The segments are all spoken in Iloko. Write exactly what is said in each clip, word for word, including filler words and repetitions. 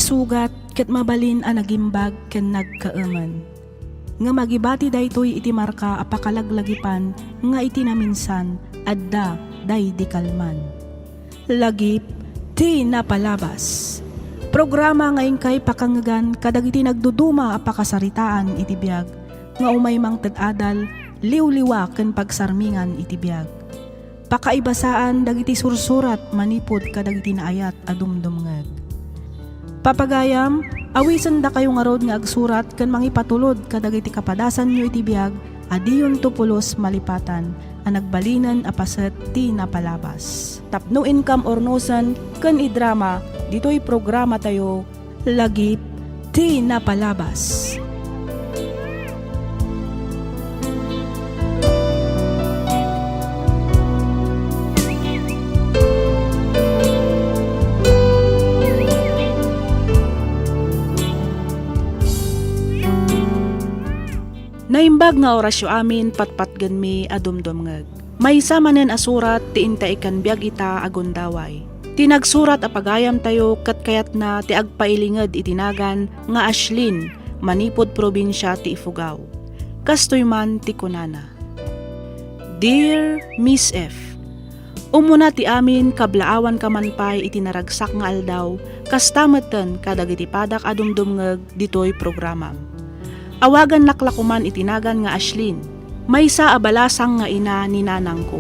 Sugat ket mabalin a nagimbag ken nagkaemen. Ngem agibati daytoy iti marka a pakalaglagipan nga iti naminsan, adda daydi kalman. Lagip ti napalabas. Programa nga inkay pakangngegan kadagiti nagduduma a pakasaritaan iti biag nga umay mangted adal, liwliwa ken pagsarmingan iti biag. Pakaibasaan dagiti sursurat manipud kadagiti naayat a dumdumngeg. Papagayam, awisendakayo ngarud nga agsurat ken mangipatulod kadagiti kapadasanyo iti biag a diyonto pulos malipatan a nagbalinen a paset ti napalabas. Tapno inkam urnosen ken idrama ditoy programatayo, Lagip ti napalabas. Naimbag nga orasyo amin patpatgenmi a dumdumngeg. Maysa manen a surat ti inta ikkan biag ita a gundaway. Ti nagsurat a pagayamtayo ket kayatna ti agpailinged iti nagan nga Ashlyn manipud probinsia ti Ifugao. Kastoy man ti kunana, Dear Miss F, umuna ti amin kablaawanka man pay iti naragsak nga aldaw, kasta metten kadagiti padak a dumdumngeg ditoy programam. Awagannak la koman iti nagan nga Ashlyn, maysa a balasang nga ina ni nanangko.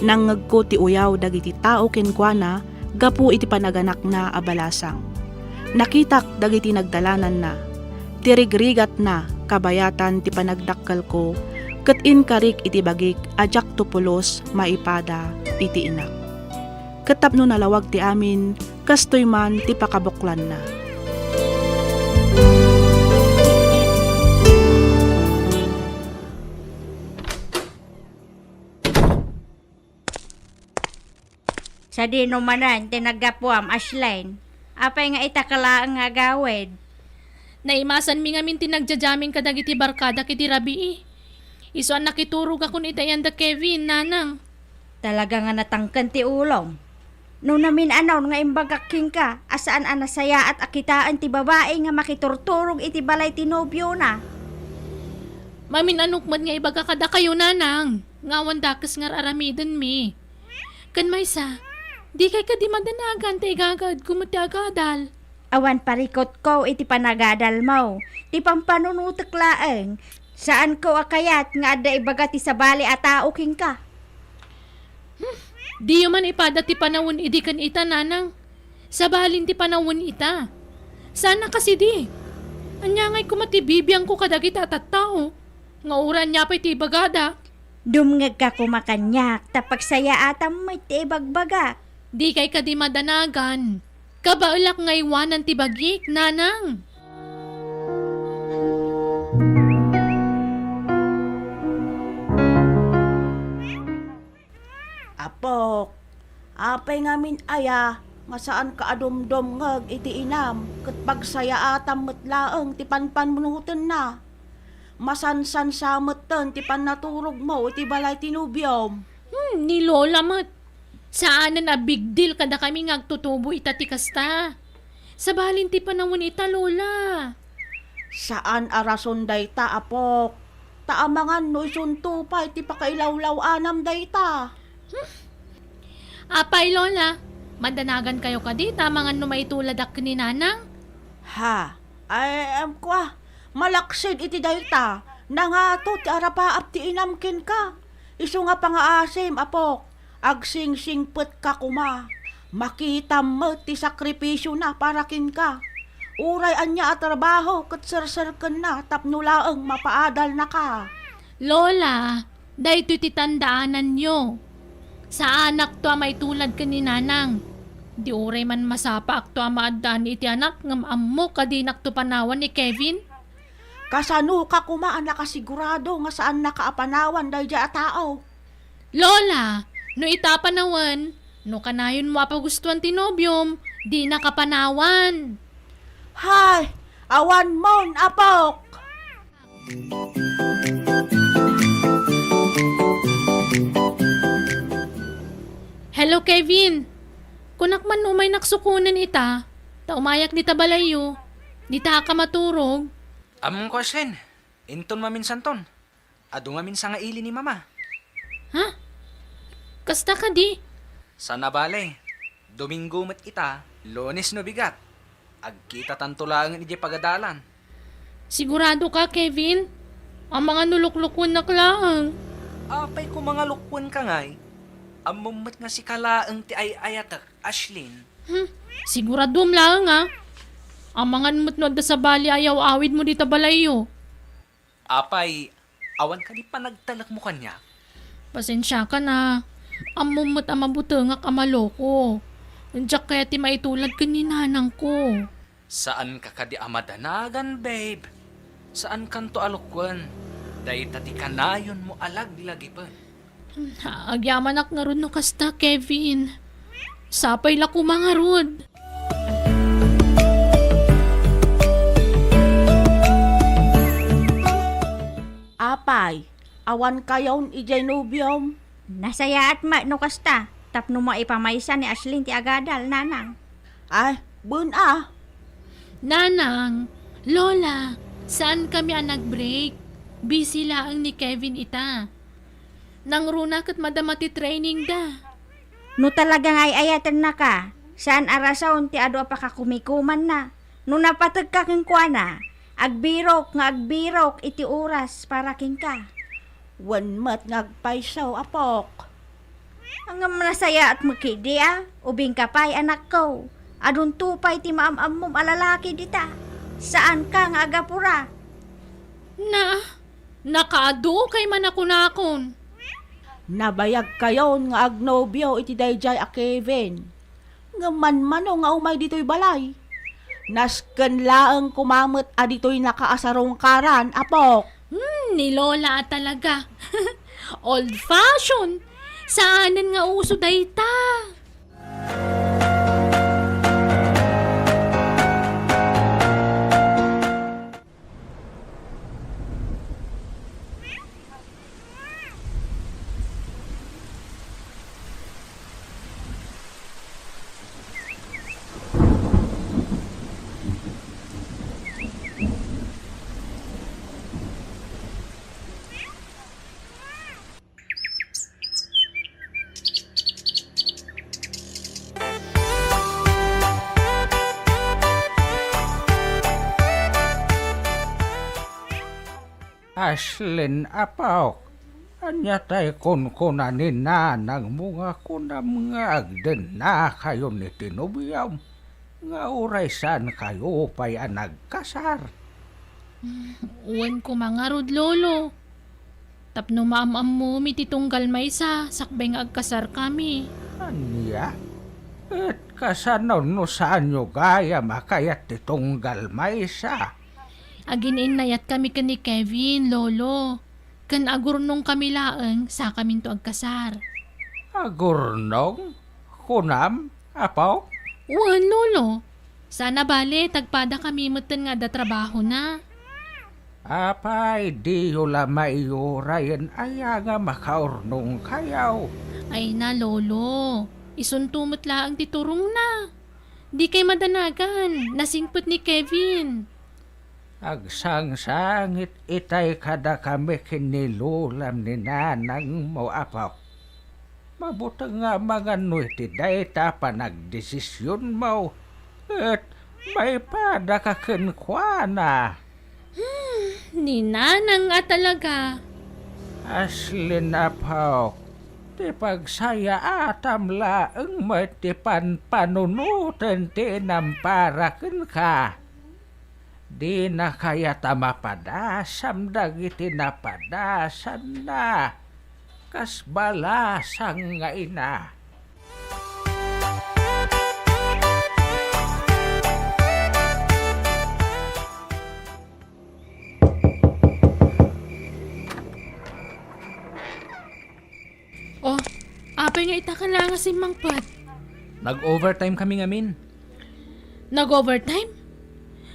Nangngegko ti uyaw dagiti tao kenkuana gapu iti panaganakna a balasang. Nakitak dagiti nagdalananna. Ti rigrigatna kabayatan ti panagdakkelko ket inkarik iti bagik a diakto pulos maipada iti inak. Ket tapno nalawag ti amin, kastoy man ti pakabuklanna. Sadino manen ti naggapuam, Ashlyn? Apay nga ita ka laeng nga agawid? Naimasanmi ngamin ti nagjajamin kadagiti barkadak idi rabii. Isu a nakiturogakon ita ianda Kevin, nanang. Talaga nga natangken ti ulom. No namin-anon nga imbagak kenka a saan a nasayaat a kitaen ti babai nga makiturturog iti balay ti nobiona. Mamin-anok met nga ibaga kadakayo, nanang, nga awan dakes nga ar-aramidenmi. Ken maysa, dikay kadi madanagan ta igagaedko met ti agadal. Awan parikutko iti panagadalmo. Ti pampanunotek laeng, saanko a kayat nga adda ibaga ti sabali a tao kenka. Hmm, diyo man ipada ti panawen idi ken ita, nanang. Sabalin ti panawen ita. Saan a kasidi. Ania ngay koma ti bibiangko kadagita a tattao nga uray ania pay ti ibagada? Dumngegka koma kaniak ta pagsayaatam met ti ibagbagak. Dikay kadi madanagan. Kabaelak nga iwanan ti bagik, nanang. Apok, apay ngamin aya nga saanka a dumdumngeg iti inam ket pagsayaatam met laeng ti panpanunotenna? Masansan sa metten ti pannaturogmo iti balay ti nobiom. Hmm, ni Lola met. Saanen a big deal kadakami nga agtutubo ita ti kasta. Sabalin ti panawen ita, Lola. Saan a rason dayta, Apok. Ta amangan no isunto pay ti pakailawlaw-anam dayta. Hmm. Apay, Lola, madanagankayo kadi ta amangan no maituladak ken ni Nanang? Ha? Ay, em, kua, malaksid iti dayta, nangato ti arapaap ti inam kenka. Isu nga pangaasim, Apok, agsingsingpetka koma. Makitam met ti sakripisiona para kenka. Uray ania a trabaho ket serserkenna tapno laeng mapaadalnaka. Lola, daytoy ti tandaananyo. Saanakto a maitulad ken ni Nanang. Di uray man masapaakto a maaddaan iti anak ngem ammok a dinakto panawan ni Kevin. Kasanoka koma a nakasigurado nga saannaka a panawan daydiay a tao? Lola, no ita panawen, no kanayonmo a pagustuan ti nobiom, dinaka panawan. Hay, awanmon, Apok! Hello, Kevin. Kunak man no umaynak sukonen ita. Ta umayak dita balayyo, dita ka maturog. Ammom ko, Ashlyn. Inton maminsanton. Adu ngamin sangaili ni Mama. Ha? Kasta kadi? Sana bale, Domingo met ita, Lunes no bigat. Agkitatanto laengen idiay pagadalan. Sigurado ka, Kevin? Amangan no luklukuennak laeng. Apay ko mangalukuen ka ngay? Ammom met nga sika laeng ti ay-ayatek, Ashlyn. Hmm, siguradom laeng, a. Amangan met no adda sabali a yaw-awidmo dita balayyo. Apay, awan kadi panagtalekmo kaniak? Pasensiakan a. Ammom met a mabutengak a maloko. Diak kayat ti maitulad ken ni nanangko. Saanka kadi a madanagan, babe? Saankanto a lukuen? Dayta ti kanayonmo a laglagipen. Agyamanak ngarud no kasta, Kevin. Sapay la koma ngarud. Apay, awan kayon idiay nobiom? Nasayaat met no kasta, tapno maipamaysa ni Ashlyn ti agadal, nanang. Ay, wen a. Nanang, Lola, saan kami a nag-break. Busy laeng ni Kevin ita. Nangruna ket madama ti training da. No talaga nga ay-ayatennaka, saan a rason ti adu a pakakumikumanna. No napategka kenkuana, agbirok nga agbirok iti oras para kenka. Wen met nga agpayso, apok. Ngem nasayaat met ketdi a, ubingka pay, anakko. Adunto pay ti maam-ammom a lalaki dita. Saanka nga agapura. Na, nakaadu kay manakunakon. Nabayagkayon nga agnobio iti daydiay a Kevin. Ngem manmano nga umay ditoy balay. Nasken laeng koma met a ditoy nakaasarungkaran, apok. Hmm, ni Lola a talaga. Old fashion. Saanen nga uso dayta. Ashlyn, apok, ania tay kunkunana ni nanangmo nga kunam nga agdennakayon iti nobiom nga uray saankayo pay a nagkasar? Wen koma ngarud, Lolo. Tapno maam-ammomi ti tunggal maysa sakbay nga agkasarkami. Ania? Ket kasano no saanyo gayam a kayat ti tunggal maysa? Agin-innayatkami ken ni Kevin, Lolo. Ken agurnongkami laeng sakaminto agkasar. Agurnong? Kunam, apo? Wen, Lolo. Sana bale, tagpadakami metten nga adda trabahona. Apay, diyo la maiyurayen aya nga makaurnongkayo? Ay na, Lolo. Isunto met laeng ti turongna. Dikay madanagan, nasingpet ni Kevin. Agsangsangit itay kadakami ken ni lolam ni nanangmo, apok. Mabuteng nga amangan no iti dayta a panagdesisionmo, ket maipadaka kenkuana. Hmm, ni nanang a talaga. Ashlyn, apok, ti pagsayaatam laeng met ti panpanunoten ti inampara kenka. Dina kayat a mapadasam dagiti napadasanna kas balasang nga ina. Oh, apay nga ita ka la nga simmangpet? Nag-overtime kami ngamin. Nag-overtime?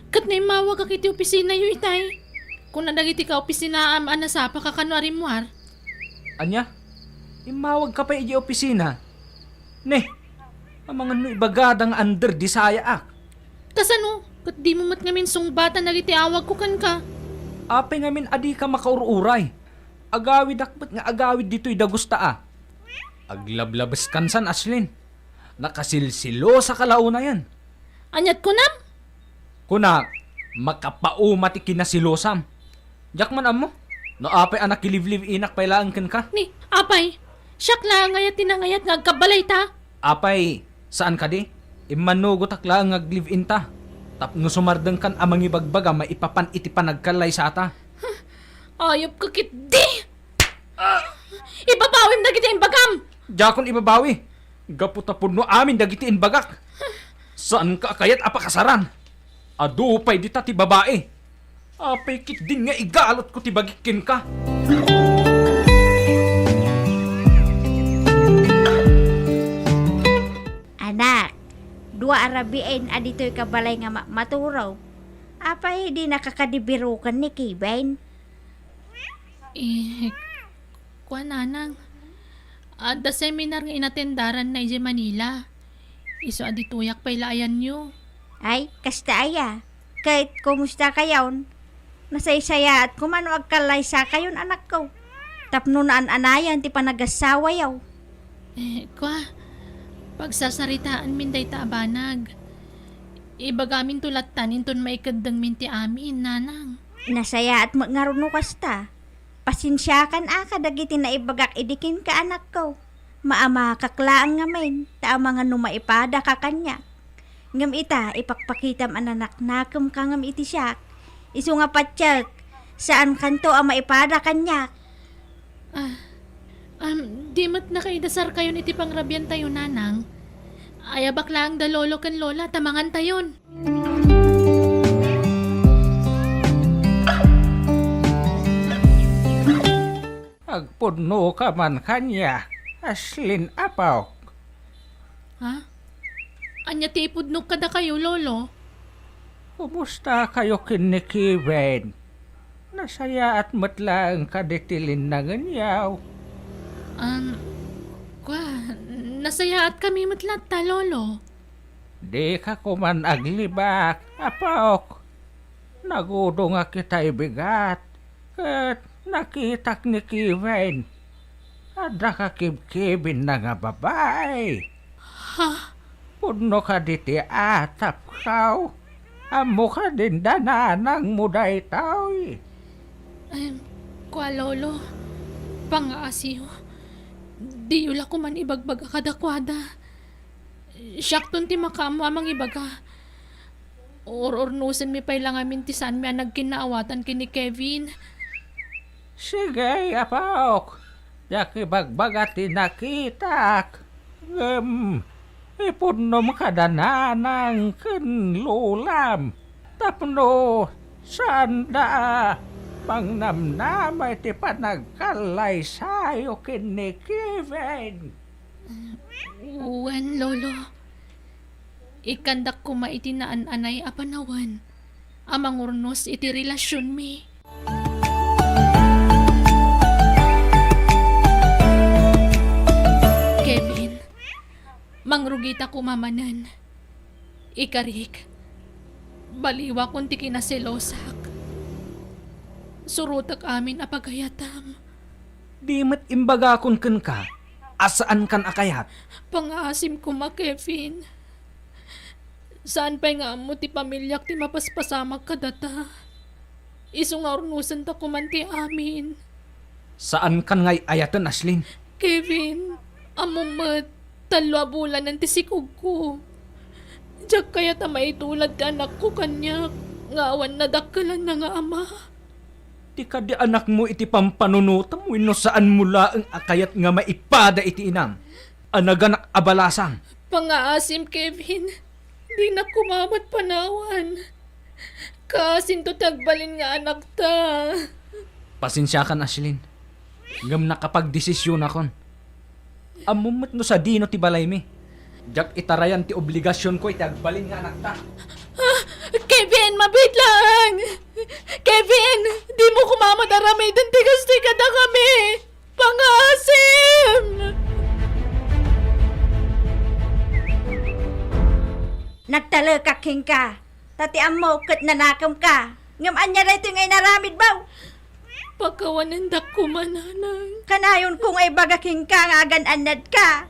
Ket no immawagak iti opisinayo itay, kuna dagiti kaopisinaam a nasapaka kano a rimmuar. Ania? Immawagka pay idiay opisina? Ne, amangan no ibagada nga under di sayaak. Kasano? Ket dimo met ngamin sungbatan dagiti awagko kenka? Apay ngamin a dika makaur-uray? Agawidak met nga agawid ditoy dagusta a. Aglablabeskan san, Ashlyn. Nakasilsilosaka la unayen. Ania't kunam? Kunak, makapauma ti kinasilosam. Diak man ammo. No apay a nakilive-live-inak pay laeng kenka? Ni, apay, siak laeng aya ti nangayat nga agkabbalayta? Apay, saan kadi? Immanugotak laeng nga ag-live-in ta. Tapno sumardengkan a mangibagbaga maipapan iti panagkallaysata. Ayupka ketdi! Ah! Ibabawim dagiti imbagam! Diakon ibabawi. Gapu ta pudno amin dagiti imbagak. Saanka a kayat a pakasaran? Adu pay dita ti babai. Apay ketdin nga igalutko ti bagik kenka? Anak, dua a rabiin a ditoy ka balay nga ma-, maturaw. Apay dinaka kadi biroken ni Kevin? Eh, kua, nanang. Adda seminar nga inatendaranna idiay Manila. Isu a ditoyak pay la ayanyo. Ay, kasta aya. Ket kumusta kayon? Nasaysayaat koma no agkallaysakayon, anakko. Tapno naan-anayan ti panagasawayo. Eh, kua, pagsasaritaanmin dayta a banag. Ibagaminto lattan inton maikeddengmin ti amin, nanang. Nasayaat met ngarud no kasta. Pasensiakan a kadagiti naibagak idi kenka, anakko. Maamakak laeng ngamin, ta amangan no maipadaka kaniak. Ngem ita, ipakpakitam a nanaknakemka ngem iti siak. Isu nga patiek, saankanto a maipada kaniak. Ah, um, di met nakaidasarkayon iti pangrabiantayo, nanang. Ayabak laeng da lolo ken lola ta mangantayon. Agpudnoka man kaniak, Ashlyn, apok. Ha? Ania ti ipudnok kadakayo, Lolo? Kumustakayo ken ni Kevin? Nasayaat met laeng kadi ti linnangenyo? Um, kua, nasayaatkami met latta, Lolo. Dika koman aglibak, apok. Nagudongak itay bigat, ket nakitak ni Kevin. Adda kakibkibinna nga babai. Ha? Pudno kadi ti atapkaw? Ammo kadin da nanangmo daytoy? Em, kua, Lolo, pangaasiyo. Diyo la koman ibagbaga kadakuada. Siakton ti makaammo a mangibaga. Ur-urnosenmi pay la ngamin ti saanmi a nagkinnaawatan ken ni Kevin. Sige, apok. Diak ibagbaga ti nakitak. Ngem, ipudnom kada nanang ken lolam tapno saanda a mangnamnama iti panagkallaysayo ken ni Kevin. Wen, Lolo. Ikkandak koma iti naan-anay a panawen a mangurnos iti relasionmi. Kevin, mangrugita koma manen. Ikarik, baliwakon ti kinaselosak. Surotek amin a pagayatam. Di met imbagakon kenka a saankan a kayat. Pangaasim koma, Kevin. Saan pay nga ammo ti pamiliak ti mapaspasamak kadata. Isu nga urnosenta koman ti amin. Saankan nga ay-ayaten, Ashlyn. Kevin, ammom met, tallo a bulanen ti sikogko. Diak kayat a maitulad ti anakko kaniak nga awan nadakkelanna nga ama. Ti kadi anakmo iti pampanunotam wenno saanmo laeng a kayat nga maipada iti inam a naganak a balasang? Pangaasim, Kevin. Dinak koma met panawan. Kaasinto ti agbalin nga anakta. Pasensiakan, Ashlyn. Ngem nakapagdesisionakon. Ammom met no sadino ti balaymi. Diak itarayan ti obligasionko iti agbalin nga anakta. Ah, Kevin, mabiit laeng! Kevin, dimo koma met aramiden ti kastoy kadakami! Pangaasim! Nagtalekak kenka, ta ti ammok ket nanakemka. Ngem ania daytoy nga inaramidmo? Pakawanendak koma, Nanang. Kanayonko nga ibaga kenka nga agan-annadka.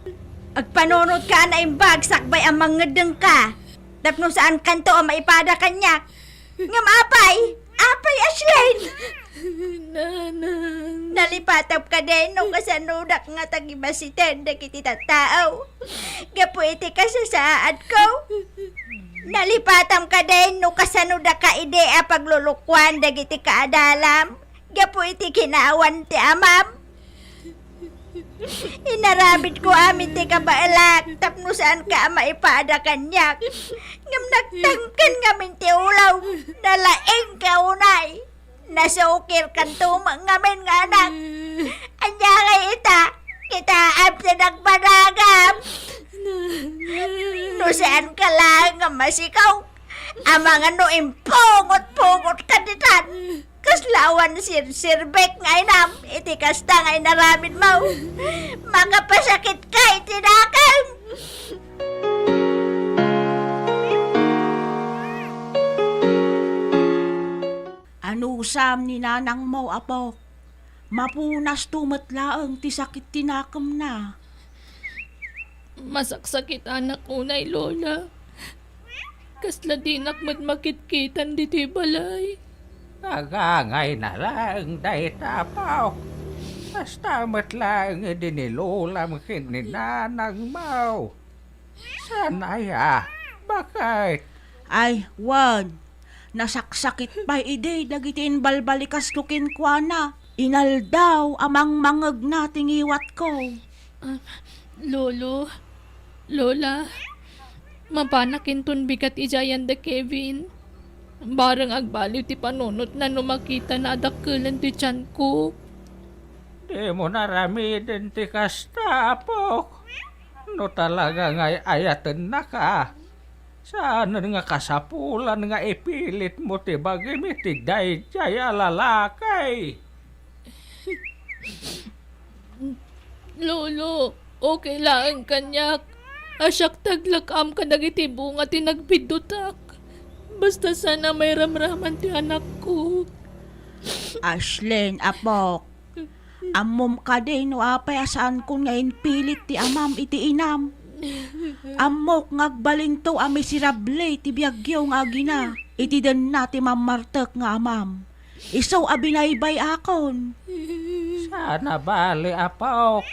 Agpanunotka a naimbag sakbay a mangngeddengka. Tapno saankanto a maipada kaniak. Ngem apay? Apay, Ashley? Nanang. Nalipatam kadin no kasanodak nga tagibasiten dagiti tattao gapu iti kasasaadko? Nalipatam kadin no kasano daka idi a paglulukuan dagiti kaadalam gapu iti kinawan ti amam? Inaramidko amin ti kabaelak tapno saanka a maipada kaniak. Ngem nagtangken ngamin ti ulo, nalaingka unay. Nasukirkanto met ngamin nga anak. Ania ngay ita? Kitaem ti nagbanagam. No saanka laeng nga masikaw, amangan no impungot-pungotka ditan. Kasla awan sirsirbek nga inam iti kasta nga inaramidmo. Makapasakitka iti dakem. Anusam ni nanangmo, apok? Mapunasto met laeng ti sakit ti nakemna. Masaksakitanak unay, Lola. Kasla dinak met makitkitan ditoy balay. Nagangayna laeng dayta, apok. Kasta met laeng idi ni lolam ken ni nanangmo. Saan aya? Baket? Ay, wen. Nasaksakit pay idi dagiti imbalbalikasko kenkuana. Inaldaw a mangmangngegna ti ngiwatko. Ah, Lolo, Lola, mapanak inton bigat idiay ni Kevin. Bareng agbaliw ti panunotna no makitana a dakkelen ti tianko. Dimo naramiden ti kasta, apok. No talaga nga ay-ayatennaka, saanen nga kasapulan nga ipilitmo ti bagim iti daydiay a lalaki. Lolo, okay laeng kaniak. A siak ti aglak-am kadagiti bunga ti nagbiddutak. Basta saan a mairamraman ti anakko. Ashlyn, apok, ammom kadi no apay a saankon nga impilit ti amam iti inam? Ammok nga agbalinto a miserable ti biagyo nga agina iti denna ti mammartek nga amam. Isu a binaybay-akon. Saan a bale, apok.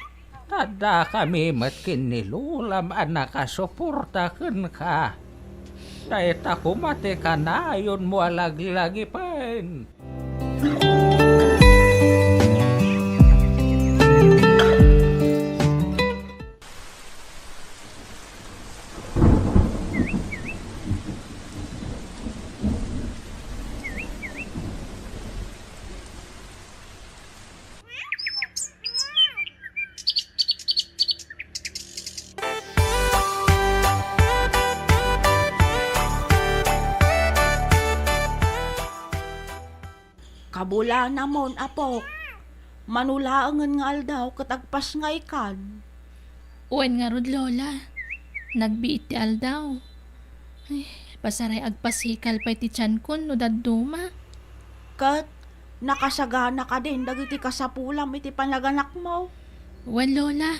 Ta addakami met ken ni lolam a nakasuporta kenka. Dayta koma ti kanayonmo a laglagipen. Kabulanamon, apok. Mano laengen nga aldaw ket agpasngaykan. Wen ngarud, Lola. Nagbiit ti aldaw. Ay, pasaray agpasikal pay ti tiankon no dadduma. Ket nakasagana kadin dagiti kasapulam iti panaganakmo? Wen, Lola.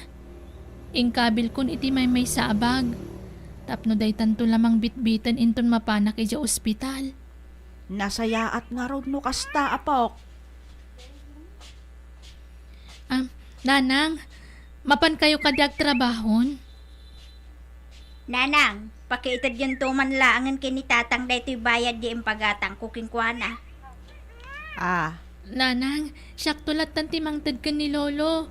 Inkabilkon iti maymaysa a bag. Tapno daytanto la mangbitbiten inton mapanak idiay ospital. Nasayaat ngarud no kasta, apok. Ah, Nanang, mapankayo kadi agtrabahon? Nanang, pakiitedyo man laengen ken ni Tatang daytoy bayad ti impagatangko kenkuana. Ah. Nanang, siakto lattan ti mangted ken ni Lolo.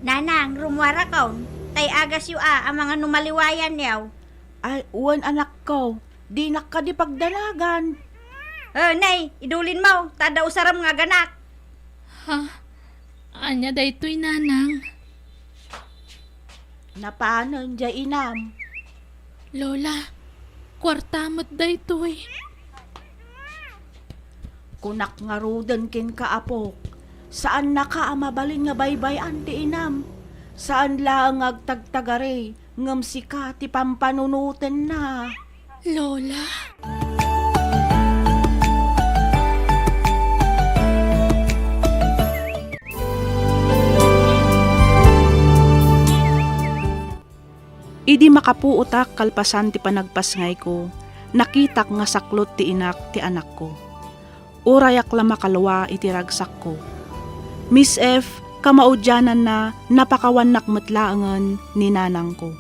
Nanang, rummuarakon. Tay agasyo a, amangan no maliwayanyo. Ay, wen, anakko. Dinak kadi pagdanagan. Eh, nay, idulinmo, ta adda usarem nga aganak. Ha? Ania daytoy, Nanang? Napanen diay inam. Lola, kuarta met daytoy. Kunak ngaruden kenka, apok, saannaka a mabalin nga baybay-an ti inam. Saan laeng nga agtagtagari, ngem sika ti pampanunotenna. Lola? Idi makapuotak kalpasan ti panagpasngayko, nakitak nga saklot ti inak ti anakko. Urayak la makalua iti ragsakko. Miss F, kamaudiananna, napakawannak met laengen ni nanangko.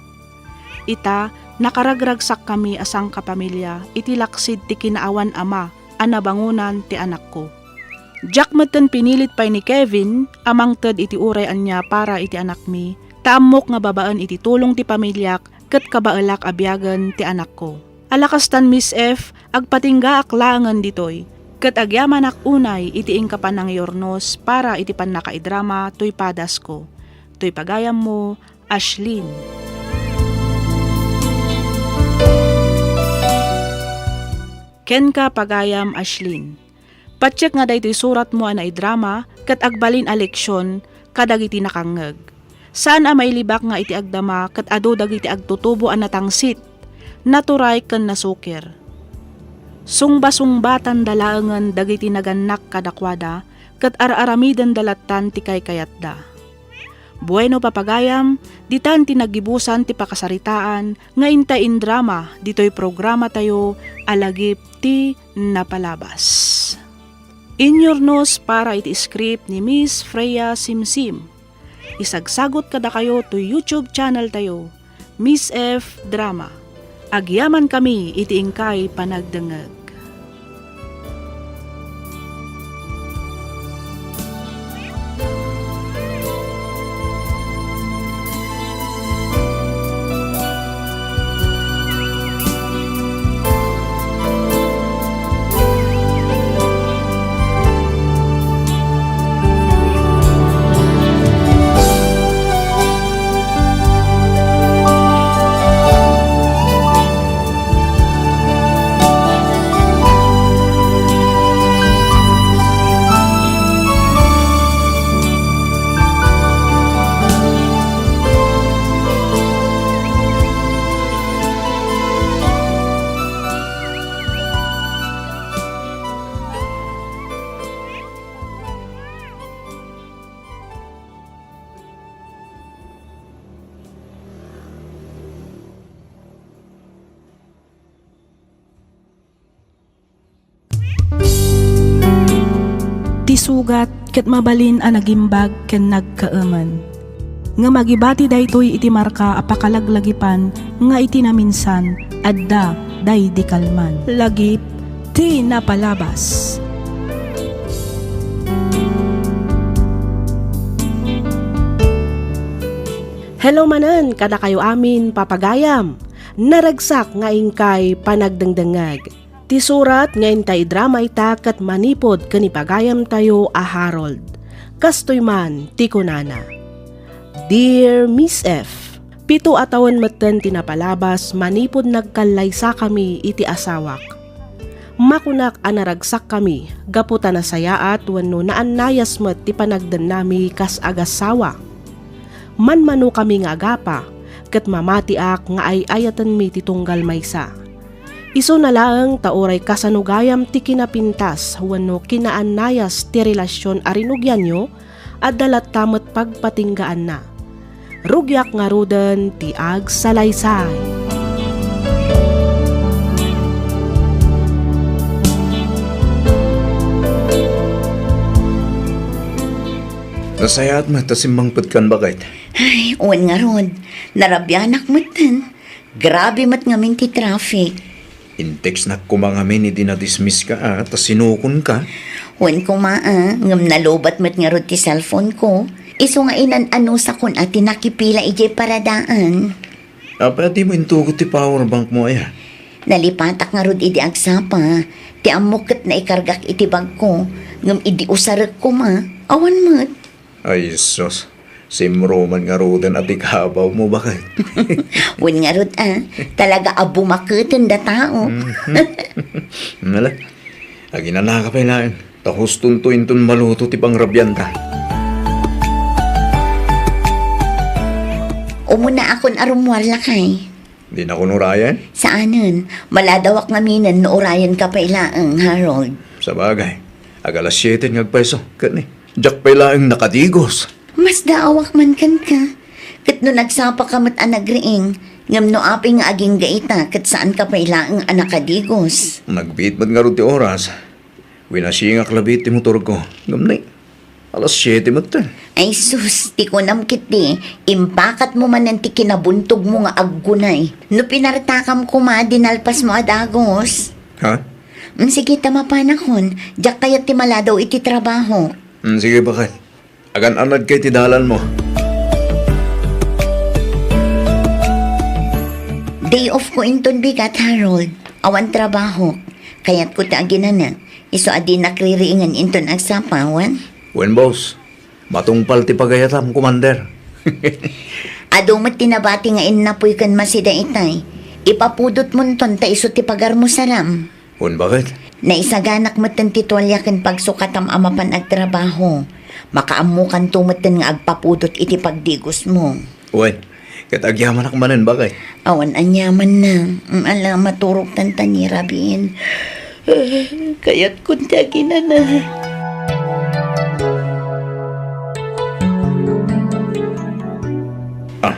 Ita, nakaragragsakkami a sangkapamilia iti laksid ti kinaawan ama a nabangonan ti anakko. Diak metten pinilit pay ni Kevin a mangted iti uray ania para iti anakmi, ta ammok nga babaen iti tulong ti pamiliak ket kabaelak a biagen ti anakko. Ala kastan, Miss F, agpatinggaak laengen ditoy, ket agyamanak unay iti inka panangiurnos para iti pannakaidrama toy padasko. Toy pagayammo, Ashlyn. Kenka, pagayam Ashlyn. Patiek nga daytoy suratmo a naidrama ket agbalin a leksion kadagiti nakangngeg. Saan a mailibak nga iti agdama ket adu dagiti agtutubo a natangsit, naturay ken nasukir. Sungbasungbatan da laengen dagiti nagannak kadakuada ket ar-aramidenda lattan ti kaykayatda. Bueno, papagayam, ditan ti naggibusan ti pakasaritaan nga intay indrama ditoy programatayo a Lagip ti Napalabas. Inyurnos para iti script ni Miss Freya Simsim. Isagsagot kadakayo to YouTube channel tayo, Miss F Drama. Agyamankami iti inkay panagdengngeg. Ti sugat ket mabalin a nagimbag ken nagkaemen. Ngem agibati daytoy iti marka a pakalaglagipan nga iti naminsan adda daydi kalman. Lagip ti Napalabas. Hello manen kadakayo amin, papagayam. Naragsak nga inkay panagdengdengngeg. Ti surat nga intay idrama ita ket manipud ken ni pagayamtayo a Harold. Kastoy man ti kunana, Dear Miss F, pito a tawen metten ti napalabas manipud nagkallaysakami iti asawak. Makunak a naragsakkami gapu ta nasayaat wenno naannayas met ti panagdennami kas agassawa. Manmanokami nga agapa, ket mamatiak nga ay-ayatenmi ti tunggal maysa. Isuna laeng ta uray kasano gayam ti kinapintas wenno kinaannayas ti relasion a rinugianyo, adda latta met pagpatinggaanna. Rugiak ngaruden ti agsalaysay. Nasayaat met ta simmangpetkan, baket. Ay, wen ngarud, narabianak metten. Grabe met ngamin ti traffic. In-textnak koma ngamin idi na-dismiss ka, a, ta sinukonka. Wen koma, a, ngem nalobat met ngarud ti cellphone ko. Isu nga inan-anusakon a ti nakipila idiay paradaan. Apay a dimo intugot ti power bank mo, aya? Nalipatak ngarud idi agsapa. Ti ammok ket naikargak iti bagko, ngem idi usarek koma, awan met. Ay, sus. Simro man ngaruden a ti kabaw mo, baket. Wen ngarud, a, talaga a bumaketen da tao. Mhm. Nala, aginanaka pay laeng, ta hustonto inton maluto ti pangrabianta. Umunaakon a rummuar, lakay. Dinakon urayen? Saanen. Maladawak ngaminen no urayenka pay laeng, Harold. Sabagay, ag-alas siete nga agpayso, ket ni, diak pay laeng nakadigos. Masdaawak man kenka. Ket no nagsapaka met a nagriing, ngem no apay nga agingga ita, ket saanka pay laeng a nakadigos. Nagbiit met ngarud ti oras. Winasingak labi ti motorko. Ngem ni, alas siete metten. Ay sus, ti kunam ketdi, impakatmo manen ti kinabuntogmo nga aggunay. No pinartakam koma, dinalpasmo a dagus. Ha? Mm, sige, ta mapanakon. Diak kayat ti maladaw iti trabaho. Mm, sige, baket. Agan-anadka iti dalanmo. Day off ko inton bigat, Harold. Awan trabaho. Kayatko ti aginana. Isu a dinak ririingen inton agsapawan. Wen, boss. Matungpal ti pagayatam, Commander. Adu met ti nabati nga innapoy ken masida itay. Ipapudotmonton ta isu ti pagarmo saram. Wen, baket? Naisaganak metten ti tualia ken pagsukatam a mapan agtrabaho. Makaammokanto metten nga agpapudot iti pagdigosmo. Wen, ket agyamanak manen, baket? Awan aniamanna. Mm, ala, maturogtan ta ni Rabin. Kayatkon ti aginana. Ah.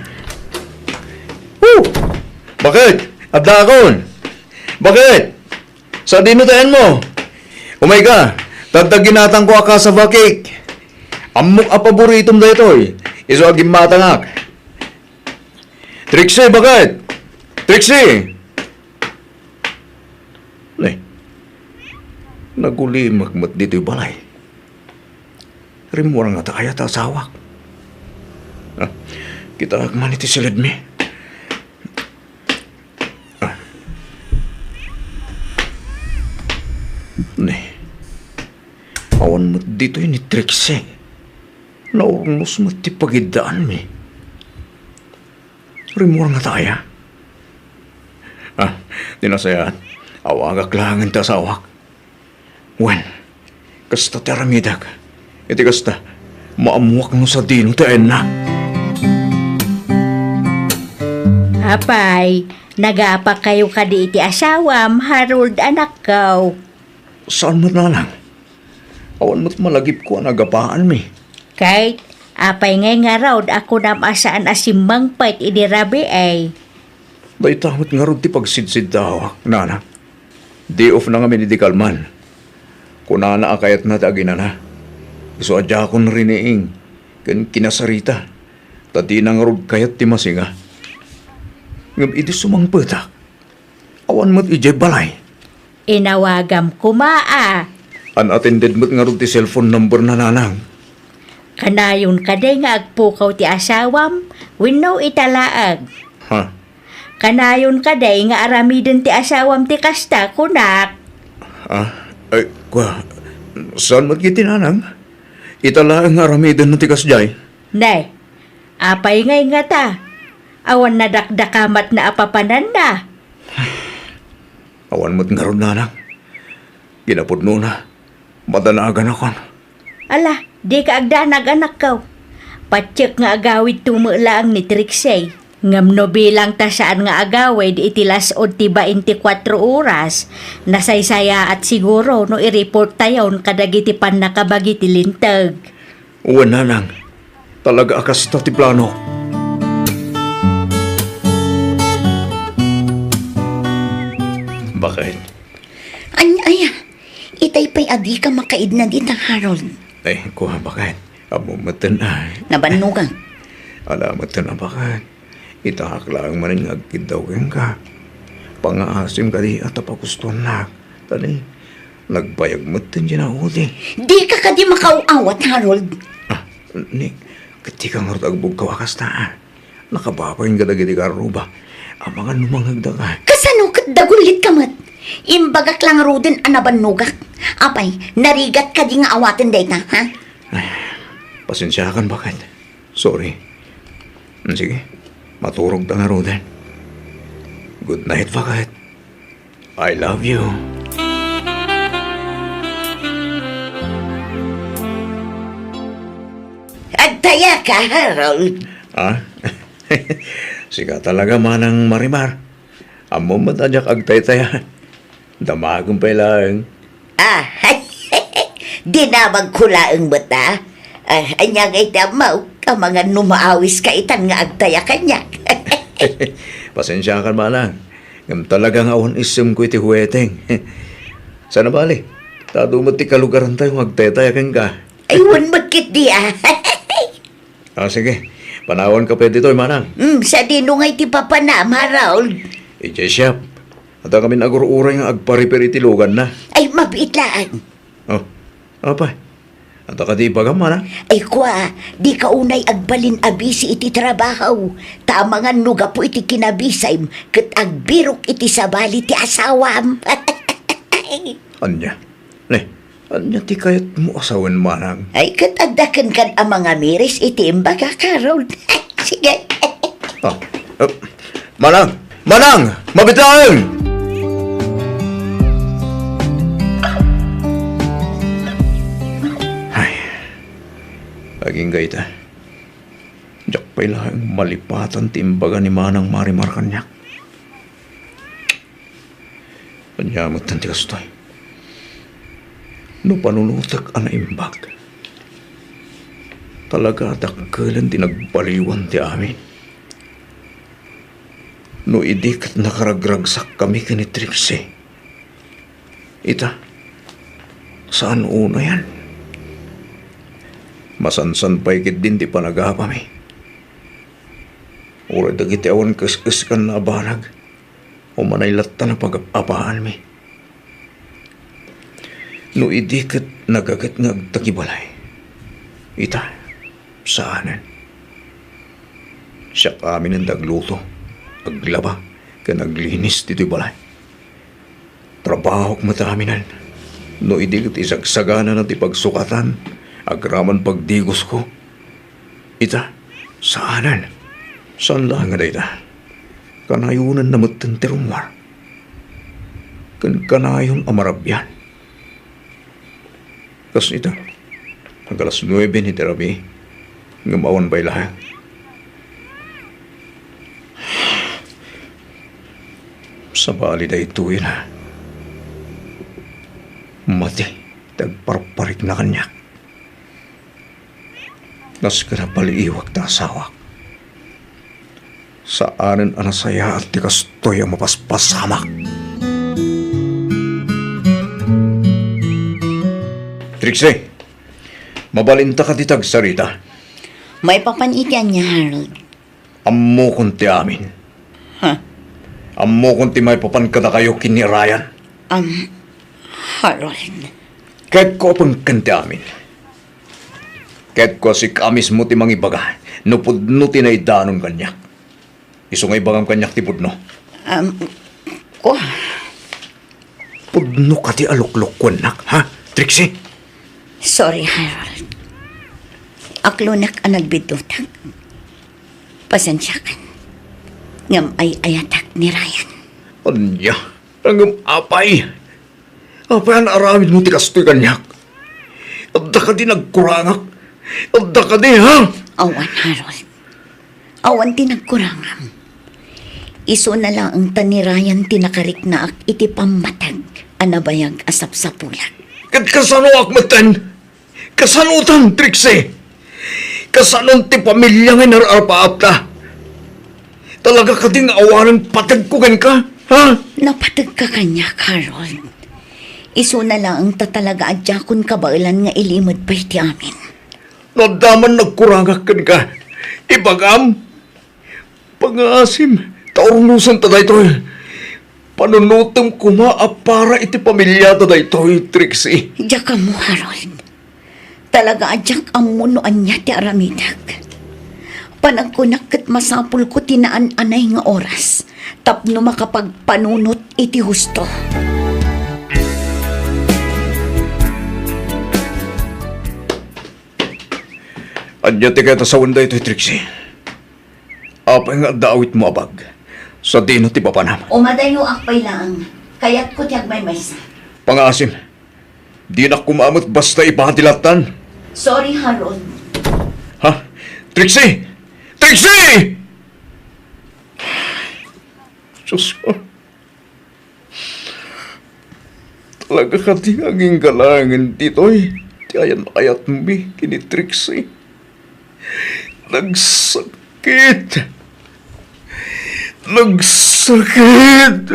Oh! Baket? Addakon? Baket? Sadino ti ayanmo? Umayka, ta adda ginatangko a cassava cake. Ammok a paboritom daytoy. Isu a gimmatangak. Trixie, baket? Trixie! Ne, nagulimek met ditoy balay. Rimmuar ngata aya ti asawak? Ah, kitaek man iti silidmi. Ah. Ne, awan met ditoy ni Trixie. Naurnos met ti pagiddaanmi. Rimmuar ngata aya? Ah, ti nasayaat, awagak laengen ti asawak. Wen, kasta ti aramidek. Iti kasta, maammoak no sadino ti ayanna. Apay, nagapakayo kadi iti asawam, Harold, anakko? Saan met, nanang. Awan met malagipko a nagapaanmi. Kayat, apay ngay ngarud a kunam a saan a simmangpet idi rabii? Dayta met ngarud ti pagsidsiddaawak, nanang. Day off na ngamin idi kalman. Kunana a kayatna ti aginana. Isu a diakon riniing ken kinasarita, ta dina ngarud kayat ti masinga. Ngem idi sumangpetak, awan met idiay balay. Inawagam koma a. Unattended met ngarud ti cellphone number na, nanang. Kanayon kadi nga agpukaw ti asawam wenno ita laeng? Ha? Kanayon kadi nga aramiden ti asawam ti kasta, kunak? Ah, ay, kua, saan met iti, nanang? Ita laeng nga aramiden ti kasdiay? Ne, apay ngay ngata? Awan nadakdakamatna a papananna? Awan met ngarud, nanang. Kinapudnona, madanaganakon. Ala, dika agdanag, anakko. Patiek nga agawidto met laeng ni Trixie. Ngem no bilang ta saan nga agawid iti las-ud ti baintikwatro oras, nasaysayaat siguro no i-report tayon kadagiti pannakabagi ti linteg. Wen, nanang. Talaga a kasta ti plano. Baket? An-, aya, itay pay a dika makaidna dita, Harold. Ay, kua, baket? Ammom metten a. Nabannogak. Ala metten a, baket. Itaak laeng manen nga agkiddaw kenka. Pangngaasim kadi a ta pagustoannak. Tani, nagbayag metten ti naudi. Dika kadi makaaw-awat, Harold. Ah, ni, ket dika ngarud agbugkaw a kasta, ah. Nakababain kadagiti garruba. Amangan no mangngegdaka. Kasano ket dagullitka met? Imbagak la ngaruden a nabannogak. Apay, narigat kadi nga awaten dayta, ha? Ay, pasensiakan, baket. Sorry. Mm, sige. Maturogta ngaruden. Good night, baket. I love you. Agtayaka, Harold. Ah? Sika talaga, Manang Marimar. Ammom met a diak agtaytaya. Damagem pay laeng. Ah, dinamagko laeng met a. Ah, ania ngay ti ammo? Amangan no maawiska itan nga agtaya kaniak. Pasensiakan, manang. Ngem talaga nga awan issemko iti huweteng. Saan a bali, ta adu met ti kalugarantayo nga agtaytaya kenka. Ay, wen met ketdi, ah. Ah, sige. Panawanka pay ditoy, manang. Hmm, sadino ngay ti papanam, Harold? Idiay shop. Adda kamin agur-uray nga agpa-repair iti luganna. Ay, mabiit laeng. Oh, apay? Adda kadi ibagam, manang? Ay, kua, dika unay agbalin a busy iti trabaho. Ta amangan no gapu iti kinabisayem ket agbirok iti sabali ti asawam. Ania? Ne, ania ti kayatmo a sawen, manang? Ay, ket adda kenkan a mangamiris iti imbagak, Harold. Sige. Ah, eh, manang! Manang! Mabiit laeng! Ay, agingga ita. Diak pay laeng malipatan ti imbaga ni Manang Marimar kaniak. Ania met ti kastoy? No panunotek a naimbag, talaga a dakkelen ti nagbaliwan ti amin. No idi ket nakaragragsakkami ken ni Trixie, ita, saan unayan? Masansan pay ketdin ti panagapami. Uray dagiti awan kes-eskanna a banag, umanay latta a pagap-apaanmi. No idi ket nagaget nga agtagibalay, ita, saanen. Siak aminen ti agluto, aglaba, ken aglinis ditoy balay. Trabahok met aminen. No idi ket isagsaganana ti pagsukatan, agraman pagdigosko, ita, saanen. Saan laeng a dayta, kanayonanna metten ti rummuar. Ken kanayon a marabian. Kas ita, ag-alas nuebe iti rabii, ngem awan pay laeng. Sabali daytoyen a mati ti agparparikna kaniak. Kas ken a paliiwak ta asawak. Saanen a nasayaat ti kastoy a mapaspasamak. Trixie, mabalinta kadi ti agsarita? Maipapan iti ania, Harold? Ammokon ti amin. Ha? Ammokon ti maipapan kadakayo ken ni Ryan. Am, Harold. Ketko a pengken ti amin. Ketko a sika mismo ti mangibaga no pudno ti naidanon kaniak. Isu nga ibagam kaniak ti pudno. Am, kua. Pudno kadi a luklukkuennak, ha, Trixie? Sorry, Harold. Aklonak a nagbiddutak. Pasensiakan. Ngem ay-ayatak ni Ryan. Ania? Ngem apay? Apay a naaramidmo ti kastoy kaniak? Adda kadi nagkurangak? Adda kadi, ha? Awan, Harold. Awan ti nagkurangam. Isuna laeng ta ni Ryan ti nakariknaak iti pammateg a nabayag a sapsapulak. Ket kasanoak metten? Kasanotan, Trixie? Kasanon ti pamilia nga inar-arpaapta? Talaga kadi nga awanen pategko kenka, ha? Napategka kaniak, Harold. Isuna laeng ta talaga a diakon kabaelan nga ilimed pay ti amin. No adda man nagkurangak kenka, ibagam. Pangngaasim, ta urnosenta daytoy. Panunotem koma a para iti pamiliata daytoy, Trixie. Diak ammo, Harold. Talaga a diak ammo no ania ti aramidek. Panagkunak ket masapulko ti naan-anay nga oras tapno makapagpanunot iti husto. Ania ti kayat a sawen daytoy, Trixie? Apay nga adda awitmo a bag? Sadino ti papanam? Umadayoak pay laeng. Kayatko ti agmaymaysa. Pangngaasim, dinak koma met basta ipati lattan. Sorry, Harold. Ha? Trixie! Trixie! Diyos ko. talaga kadi nga agingga laengen ditoy ti ayan-ayatmi ken ni Trixie. Nagsakit. Nagsakit.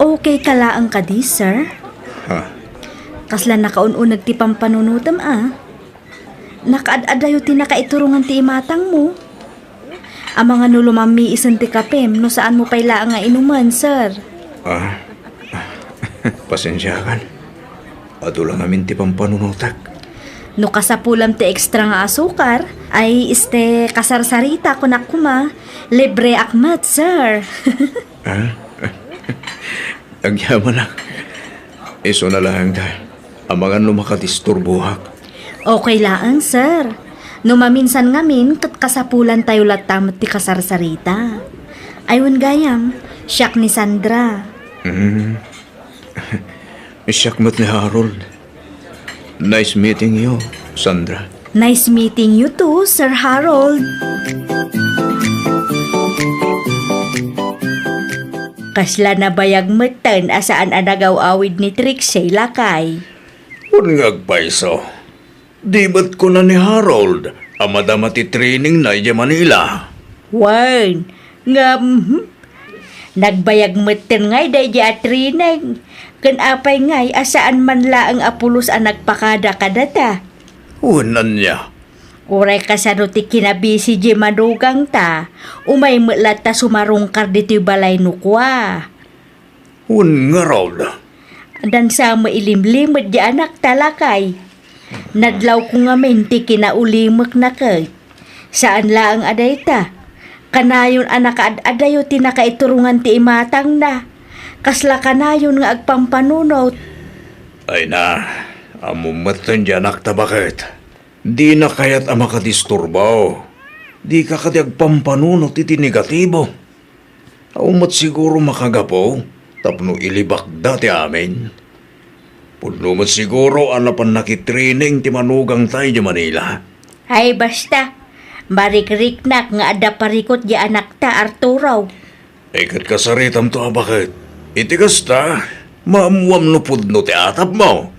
Okay ka laeng kadi, sir? Ha? Kasla nakaun-uneg ti pampanunotem, a? Nakaad-adayo ti nakaiturongan ti imatangmo. Amangan no lumammiisen ti kapem no saanmo pay laeng nga inumen, sir. Ah, pasensiakan. Adu la ngamin ti pampanunotek. No kasapulam ti extra nga asukar, ay, este, kasarsarita, kunak koma, libreak met, sir. Ah? Agyamanak. Isuna laeng ta. Amangan no makadisturboak. Okay laeng, sir. No maminsan ngamin, ket kasapulantayo latta met ti kasarsarita. Ay, wen gayam, siak ni Sandra. Mm. Siak met ni Harold. Nice meeting you, Sandra. Nice meeting you too, Sir Harold. Kasla nabayag metten a saan a nagaw-awid ni Trixie, lakay. Wen nga agpayso, di met kuna ni Harold a madama ti trainingna idiay Manila. Wen, ngem, hmm, nagbayag metten ngay daydi a training. Ken apay ngay a saan man laeng a pulos a nagpakada kadata? Wen ania? Uray kasano ti kinabisi di manugangta, umay met latta sumarungkar ditoy balay no kua. Wen ngarud? Addan sa mailimlimed di anakta, lakay. Nadlawko ngamin ti kinaulimekna ket. Saan laeng a dayta. Kanayon a nakaad-adayo ti nakaiturongan ti imatangna. Kasla kanayon nga agpampanunot. Ay na, ammom metten di anakta, baket. Dina kayat a makadisturbo. Dika kadi agpampanunot iti negatibo. Awan met siguro makagapu tapno ilibakda ti amin. Pudno met siguro a napan nakitraining ti manugangta idiay Manila. Ay, basta. Marikriknak nga adda parikut di anakta, Arturo. Ay, ket kasaritamto a baket. Iti kasta, maammuam no pudno ti atapmo.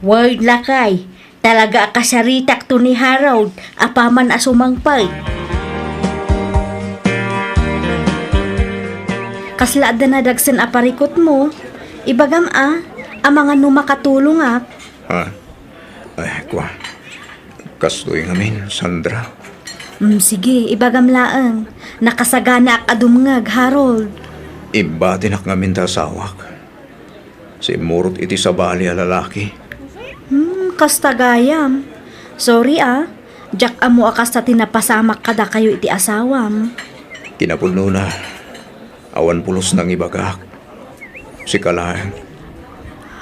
Wen, lakay, talaga a kasaritakto ni Harold apaman a sumangpet. Kasla adda nadagsen a parikutmo, ibagam a, amangan no makatulongak. Ha? Ay, kua. Kastoy ngamin, Sandra. Mm, sige, ibagam laeng. Nakasaganaak a dumngeg, Harold. Imbatinak ngamin ta asawak. Simmurot iti sabali a lalaki. Hmm, kasta gayam. Sorry, a. Diak ammo a kasta ti napasamak kadakayo iti asawam. Kinapudnona, awan pulos nangibagak. Sika laeng.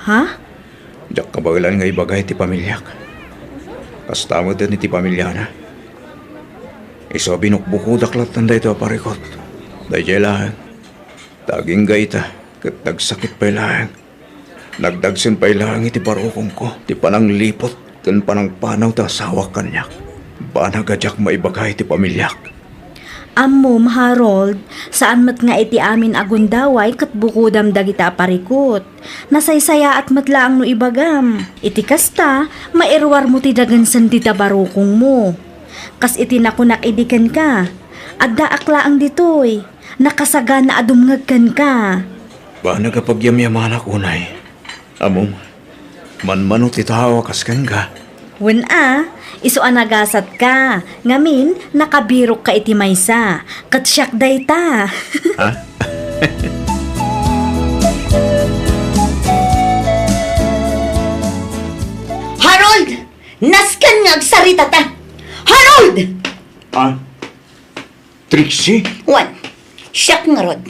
Ha? Diak kabaelan nga ibaga iti pamiliak. Kasta met iti pamiliana. Isu a binukbukodak lattan daytoy a parikut. Daydiay laeng. Ta agingga ita, ket nagsakit pay laeng. Nagdagsen pay laeng iti barukongko ti panangliput ken panangpanaw ti asawak kaniak. Banag a diak maibaga iti pamiliak. Ammom, Harold, saan met nga iti amin a gundaway ket bukodam dagita a parikut. Nasaysayaat met laeng no ibagam. Iti kasta, mairuarmo ti dagensen dita barukongmo. Kas iti nakunak idi kenka, addaak laeng ditoy. Nakasagana a dumngeg kenka. Banag a pagyamyamanak unay. Ammom, manmano ti tao a kas kenka. Wen a, isu a nagasatka. Ngamin, nakabirokka iti maysa. Ket siak dayta. Ha? Harold! Nasken nga agsaritata! Harold! Ah? Trixie? Wen, siak ngarud.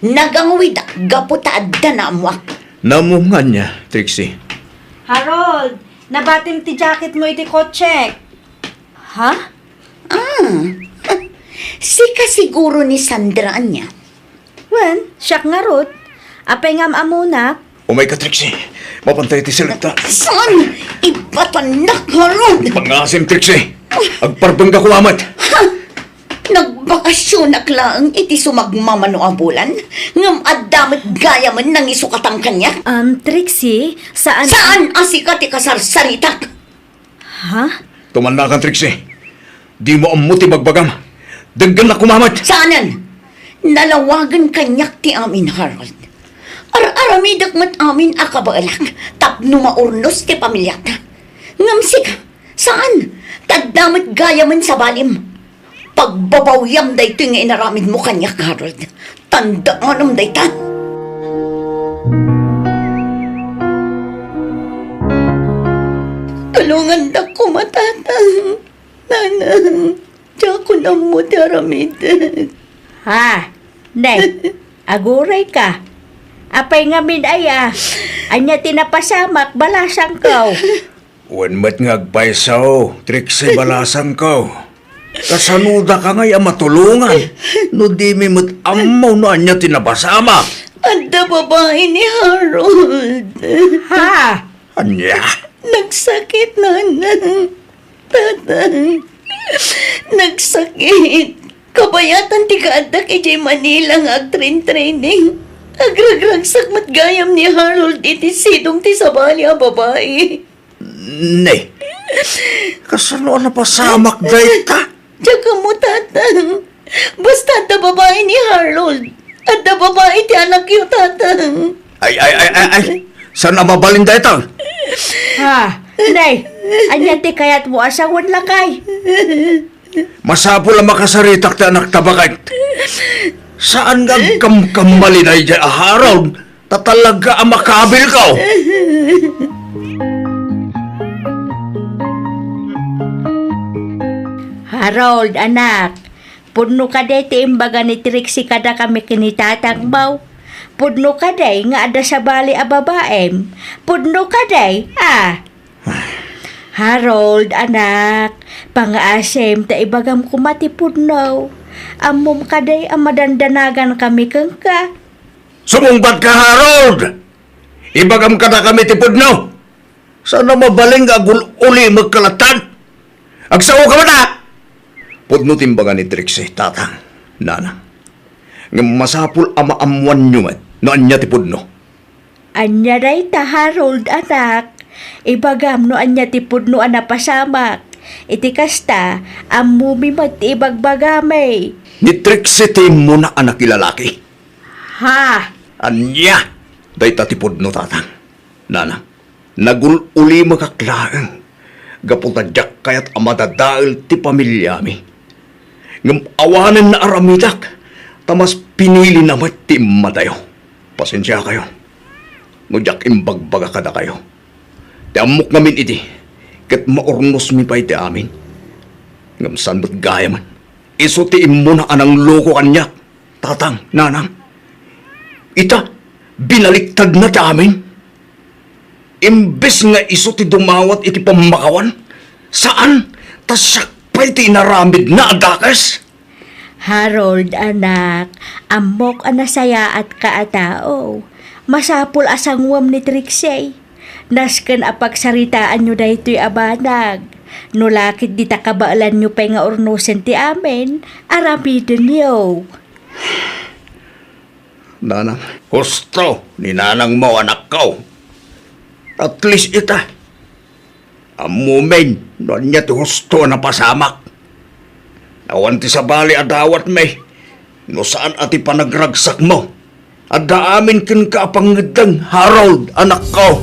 Nagangwidak gapu ta adda naammoak. Naammo nga ania, Trixie? Harold, nabatim ti jacketmo iti kotsek. Ha? Ah, sika siguro ni Sandra ania? Wen, siak ngarud. Apay nga am-ammonak? Umayka, Trixie. Mapantay ti selekta. Saan? Ipatannak ngarud! Pangasim, Trixie! Agparbengka koma met. Ha? Nagbakasionak laeng iti sumagmamano a bulan, ngem adda met gayamen nangisukatan kaniak. Um, Trixie, saan... Saan a sika ti kasarsaritak? Ha? Tumannakan, Trixie. Dimo ammo ti bagbagam. Denggennak koma met. Saanen. Nalawagen kaniak ti amin, Harold. Ar-aramidek met amin a kabaelak tapno maurnos ti pamiliak. Ngem sika, saan. Tadda met gayamen sabalim. Pagbabawiam daytoy nga inaramidmo kaniak, Harold. Tandaanam dayta. Tulongandak koma, Tatang. Nanang, diakon ammo ti aramidek. Ha? Nay, agurayka. Apay ngamin aya? Ania ti napasamak, balasangko? Wen met nga agpayso, Trixie, balasangko. Kasano daka ngay a matulongan no dimi met ammo no ania ti napasamak? Adda babai ni Harold. Ha? Ania? Nagsakit, Nanang. Tatang. Nagsakit. Kabayatan ti kaaddak idiay Manila nga agtrain-training. Agragragsak met gayam ni Harold iti sidong ti sabali a babai. Ne, kasano a napasamak dayta? Diak ammo, Tatang. Basta adda babai ni Harold. Adda babai ti anakyo, Tatang. Ay, ay, ay, ay, ay. Saan a mabalin dayta? Ha? Nay, ania ti kayatmo a sawen, lakay? Masapul a makasaritak ti anakta baket. Saan nga agkamkamali daydiay a Harold, ta talaga a makabilko. Harold, anak, pudno kadi ti imbaga ni Trixie kadakami ken ni tatangmo? Pudno kadi nga adda sabali a babaem? Pudno kadi, a? Harold, anak, pangngaasim ta ibagam koma ti pudno. Ammom kadi a madandanagan kami kenka? Sumungbat ka, Harold! Ibagam kadakami ti pudno! Saan a mabalin nga agul-ulimek ka latta? Agsaoka met, a! Pudno ti imbaga ni Trixie, tatang, nanang. Ngem masapul a maammoanyo met no ania ti pudno. Ania dayta, Harold, anak? Ibagam no ania ti pudno a napasamak. Iti kasta, ammomi met ti ibagbagami. Ni Trixie ti immuna a nakilalaki. Ha? Ania dayta ti pudno, tatang, nanang? Nagul-ulimekak laeng gapu ta diak kayat a madadael ti pamiliami. Ngem awanen naaramidak, ta mas pinilina met ti immadayo. Pasensiakayo no diak imbagbaga kadakayo. Ti ammok ngamin idi, ket maurnosmi pay ti amin. Ngem saan met gayamen, isu ti immuna a nangloko kaniak. Tatang, nanang, ita, binaliktadna ti amin. Imbes nga isu ti dumawat iti pammakawan, saan, ta siak pay ti inaramidna a dakes. Harold, anak, ammok a nasayaatka a tao. Masapul a sanguem ni Trixie. Nasken a pagsaritaanyo daytoy a banag. No la ket dita kabaelanyo pay nga urnosen ti amin, aramidenyo. Nanang, husto ni nanangmo, anakko. At least ita, ammomin no ania ti husto a napasamak. Awan ti sabali a dawatmi no saan a ti panagragsakmo. Adda amin kenka a pangngeddeng, Harold, anakko.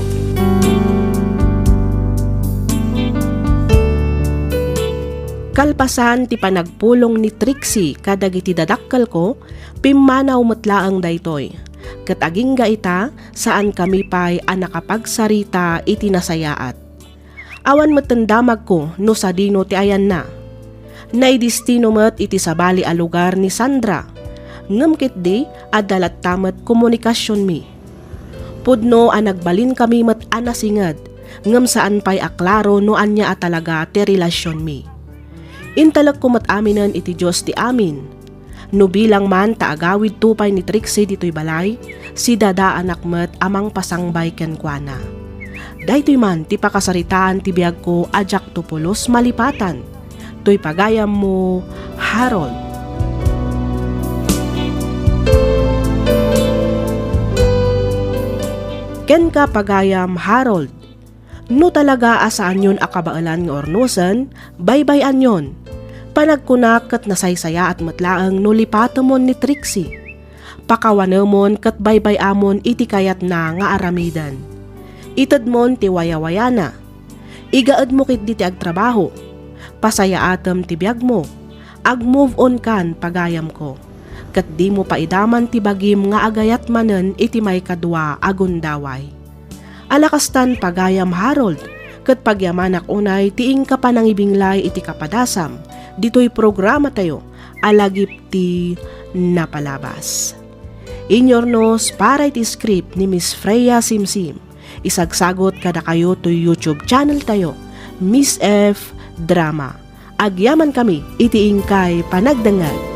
Kalpasan ti panagpulong ni Trixie kadagiti dadakkelko, pimmanaw met laeng daytoy. Ket agingga ita, saankami pay a nakapagsarita iti nasayaat. Awan metten damagko no sadino ti ayanna. Naidistino met iti sabali a lugar ni Sandra. Ngem ketdi, adda latta met komunikasionmi. Pudno a nagbalinkami met a nasinged, ngem saan pay a klaro no ania a talaga ti relasionmi. Intalekko met aminen iti Dios ti amin. No bilang man ta agawidto pay ni Trixie ditoy balay, sidadaanak met a mangpasangbay kenkuana. Daytoy man ti pakasaritaan ti biagko a diakto pulos malipatan. toy pagayammo, Harold. Kenka, pagayam Harold, no talaga a saanyon a kabaelan nga urnosen, baybay-anyon. Panagkunak ket nasaysayaat met laeng no lipatemon ni Trixie. Pakawanemon ket baybay-amon iti kayatna nga aramiden. Itedmon ti wayawayana. Igaedmo ketdi ti agtrabaho. Pasayaatem ti biagmo. Ag-move on kan, pagayamko. Ket dimo paidaman ti bagim nga agayat manen iti maikadua a gundaway. Ala kastan, pagayam Harold, ket pagyamanak unay ti inka panangibinglay iti kapadasam ditoy programatayo a Lagip ti Napalabas. Inurnos para iti script ni Miss Freya Simsim. Isagsagot kadakayo toy YouTube channel tayo, Miss F Drama. Agyamankami iti inkay panagdengngeg.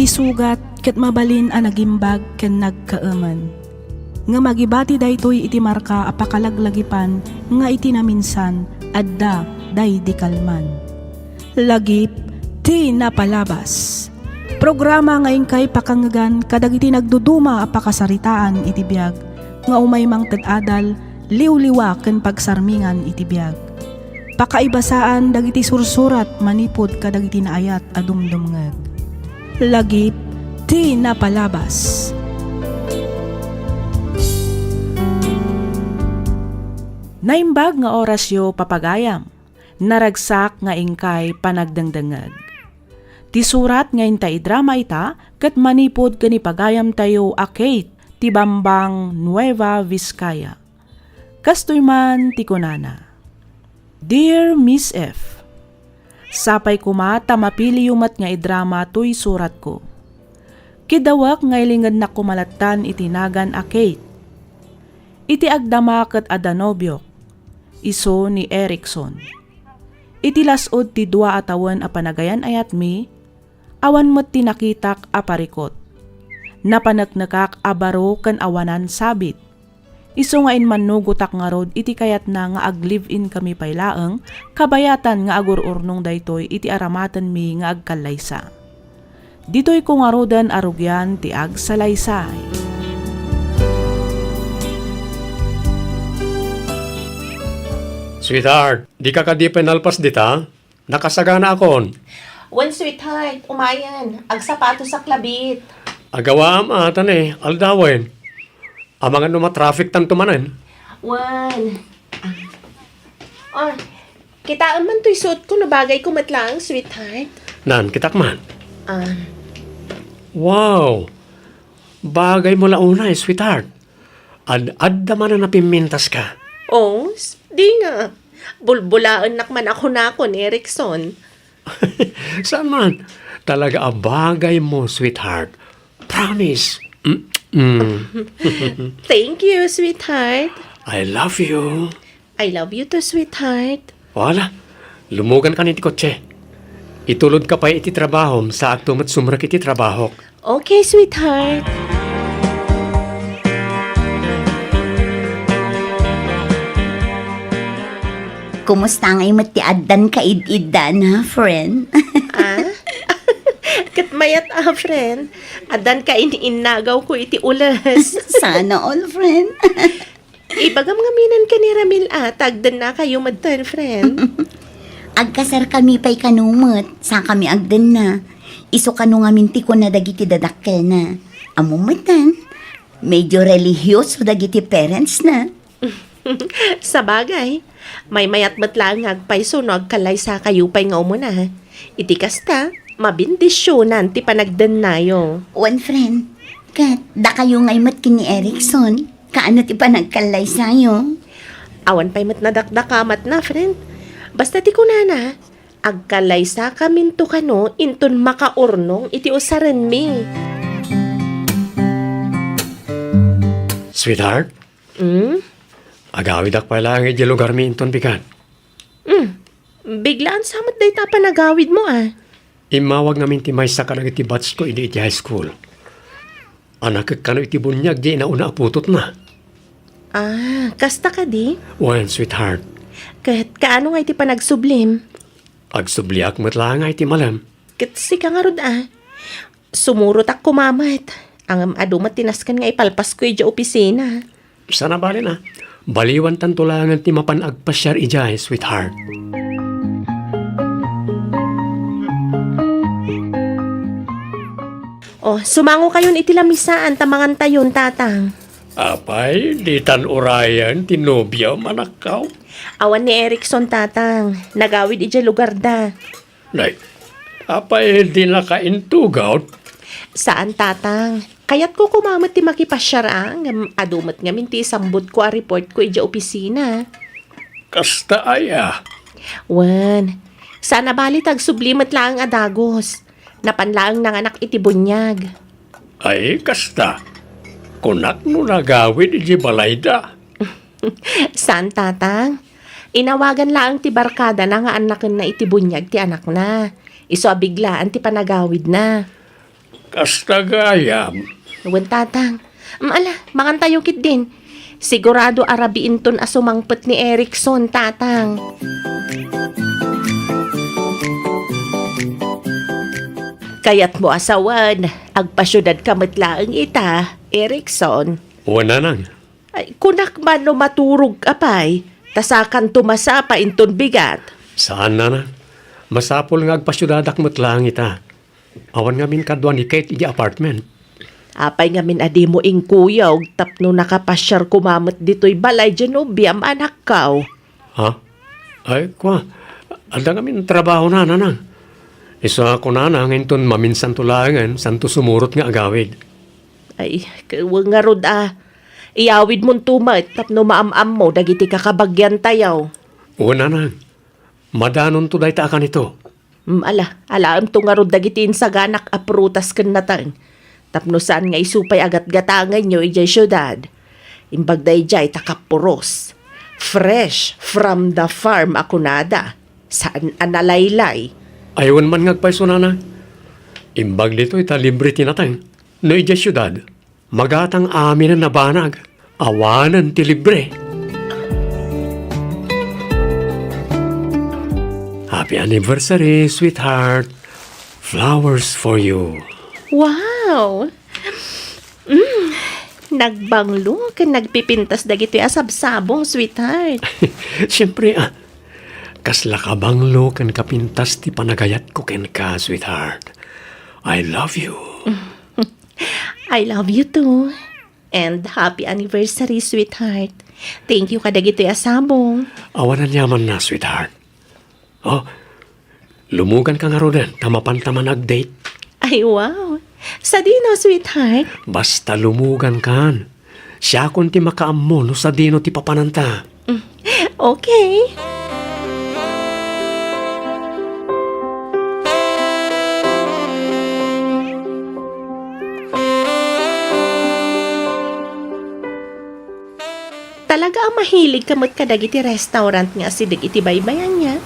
Ti sugat ket mabalin a nagimbag ken nagkaemen. Ngem agibati daytoy iti marka a pakalaglagipan nga iti naminsan adda daydi kalman. Lagip ti Napalabas. Programa nga inkay pakangngegan kadagiti nagduduma a pakasaritaan iti biag nga umay mangted adal, liwliwa ken pagsarmingan iti biag. Pakaibasaan dagiti sursurat manipud kadagiti naayat a dumdumngeg. Lagip ti Napalabas. Naimbag nga orasyo, papagayam. Naragsak nga inkay panagdengdengngeg. Ti surat nga inta idrama ita ket manipud ken ni pagayamtayo a Kate ti Bambang, Nueva Vizcaya. Kastoy man ti kunana, Dear Miss F, sapay koma ta mapiliyo met nga idrama toy suratko. Kidawek nga ilingednak koma lattan iti nagan a Kate. Iti agdama ket adda nobiok, isu ni Erickson. Iti las-ud ti dua a tawen a panagayan-ayatmi, awan met ti nakitak a parikut. Napaneknekak a baro ken awanan sabit. Isu nga immannugotak ngarud iti kayatna nga ag-live-in kami pay laeng, kabayatan nga agur-urnong daytoy iti aramatenmi nga agkallaysa. Ditoyko ngaruden a rugian ti agsalaysay. Sweetheart, dika kadi pay nalpas dita? Nakasaganaakon. Wen, sweetheart, umayen. Agsapatosak labi. Agawaam a, ta ne, aldawen. Amangan no matraffic tanto manen. Wen. Ah. Ah, kitaem man toy suotko no bagayko met laeng, sweetheart. Nan, kitak man. Ah. Wow! Bagaymo la unay, sweetheart. Ad-adda manen a pimmintaska. Oh, s-, di nga. Bulbulaennak man a kunakon, Erickson. Saan man? Talaga a bagaymo, sweetheart. Promise. Mm, mm. Thank you, sweetheart. I love you. I love you too, sweetheart. Wala. Lumugankan iti kotse. Itulodka pay iti trabahom, saakto met sumrek iti trabahok. Okay, sweetheart. Kumusta ngay met ti addan kaid-iddan, ha, friend? Ah? Ket mayat a, friend. Addan kain-innagawko iti ules. Sana all, friend. Ibagam ngamin ken ni Ramil a ta agdennakayo metten, friend. Agkasarkami pay kano met, sakami agdenna. Isu kano ngamin ti kuna dagiti dadakkelna. Ammom metten, medyo relihiyoso dagiti parentsna. Sabagay, maymayat met laeng nga agpayso no agkallaysakayo pay nga umuna. Iti kasta, mabendisionan ti panagdennayo. Wen, friend, ket dakayo ngay met ken ni Erickson, kaano ti panagkallaysayo? Awan pay met nadakdakamatna, friend. Basta ti kunana, agkallaysakaminto kano inton makaurnong iti usarenmi. Sweetheart, Hmm? Agawidak pay laeng idiay lugarmi inton bigat. Hmm. Biglaan sa met dayta a panagawidmo, a. Immawag ngamin ti maysa kadagiti batchko idi iti high school. Anakek kano iti buniag diay nauna a putotna. Ah, kasta kadi? Wen, sweetheart. Ket kaano nga iti panagsublim? Agsubliak met laeng iti malem. Ket sika ngarud, a. Sumurotak koma met. Ngem adu met ti nasken nga ipalpasko idiay opisina. Saan a bale a. Baliwantanto laengen ti mapan agpasiar idiay, sweetheart. O, sumangokayon iti lamisaan ta mangantayon, Tatang. Apay, ditan urayen ti nobiam, anakko? Awan ni Erickson, Tatang. Nagawid idiay lugarda. Nay, apay dinaka intugaw? Saan, Tatang. Kayatko koma met ti makipasiar, a, ngem adu met ngamin ti isambutko a reportko idiay opisina. Kasta aya? Wen, saan a bale ta agsubli met laeng a dagus. Napan laeng nanganak iti buniag. Ay, kasta. Kunak no nagawid idiay balayda. Saan, Tatang. Inawagan laeng ti barkadana nga annakenna iti buniag ti anakna. Isu a biglaan ti panagawidna. Kasta gayam. Wen, Tatang. Mm, ala, mangantayo ketdin. Sigurado a rabiinton a sumangpet ni Erickson, Tatang. Kayatmo a sawen, agpasiudadka met laeng ita, Erickson. Wen, Nanang. Ay, kunak man no maturogka pay, ta sakanto masapa inton bigat. Saan, Nanang. Masapul nga agpasiudadak met laeng ita. Awan ngamin kadua ni Kate idiay apartment. Apay ngamin a dimo inkuyog tapno nakapasiar koma met ditoy balay diay nobiam, anakko? Ha? Ay, kua, adda ngamin trabahona, Nanang. Isu a kunana nga inton maminsanto laengen, saanto sumurot nga agawid. Ay, ket wen ngarud a. Iyawidmonto met tapno maam-ammo dagiti kakabagiantayo. Wen, Nanang. Madanonto dayta a kanito. Mm, ala, alaemto ngarud dagiti insaganak a prutas ken nateng. Tapno saan nga isu pay a gatgatangenyo idiay siudad. Imbag daydiay ta kapuros. Fresh from the farm a kunada. Saan a nalaylay. Ay, wen man nga agpayso, Nanang. Imbag ditoy ta libre ti nateng. No idiay siudad, magatang aminen a banag, awanen ti libre. Happy anniversary, sweetheart. Flowers for you. Wow! Mm, nagbanglo ken nagpipintas dagitoy a sabsabong, sweetheart. Siempre, a. Kasla kabanglo ken kapintas ti panagayatko kenka, sweetheart. I love you. I love you too. And happy anniversary, sweetheart. Thank you kadagitoy a sabong. Awan aniamanna, sweetheart. Oh, lumuganka ngaruden ta mapanta man ag-date. Ay, wow. Sadino, sweetheart? Basta lumugankan. Siakon ti makaammo no sadino ti papananta. Mm. Okay. Talaga a mahiligka met kadagiti restaurant nga asideg iti baybay, ania?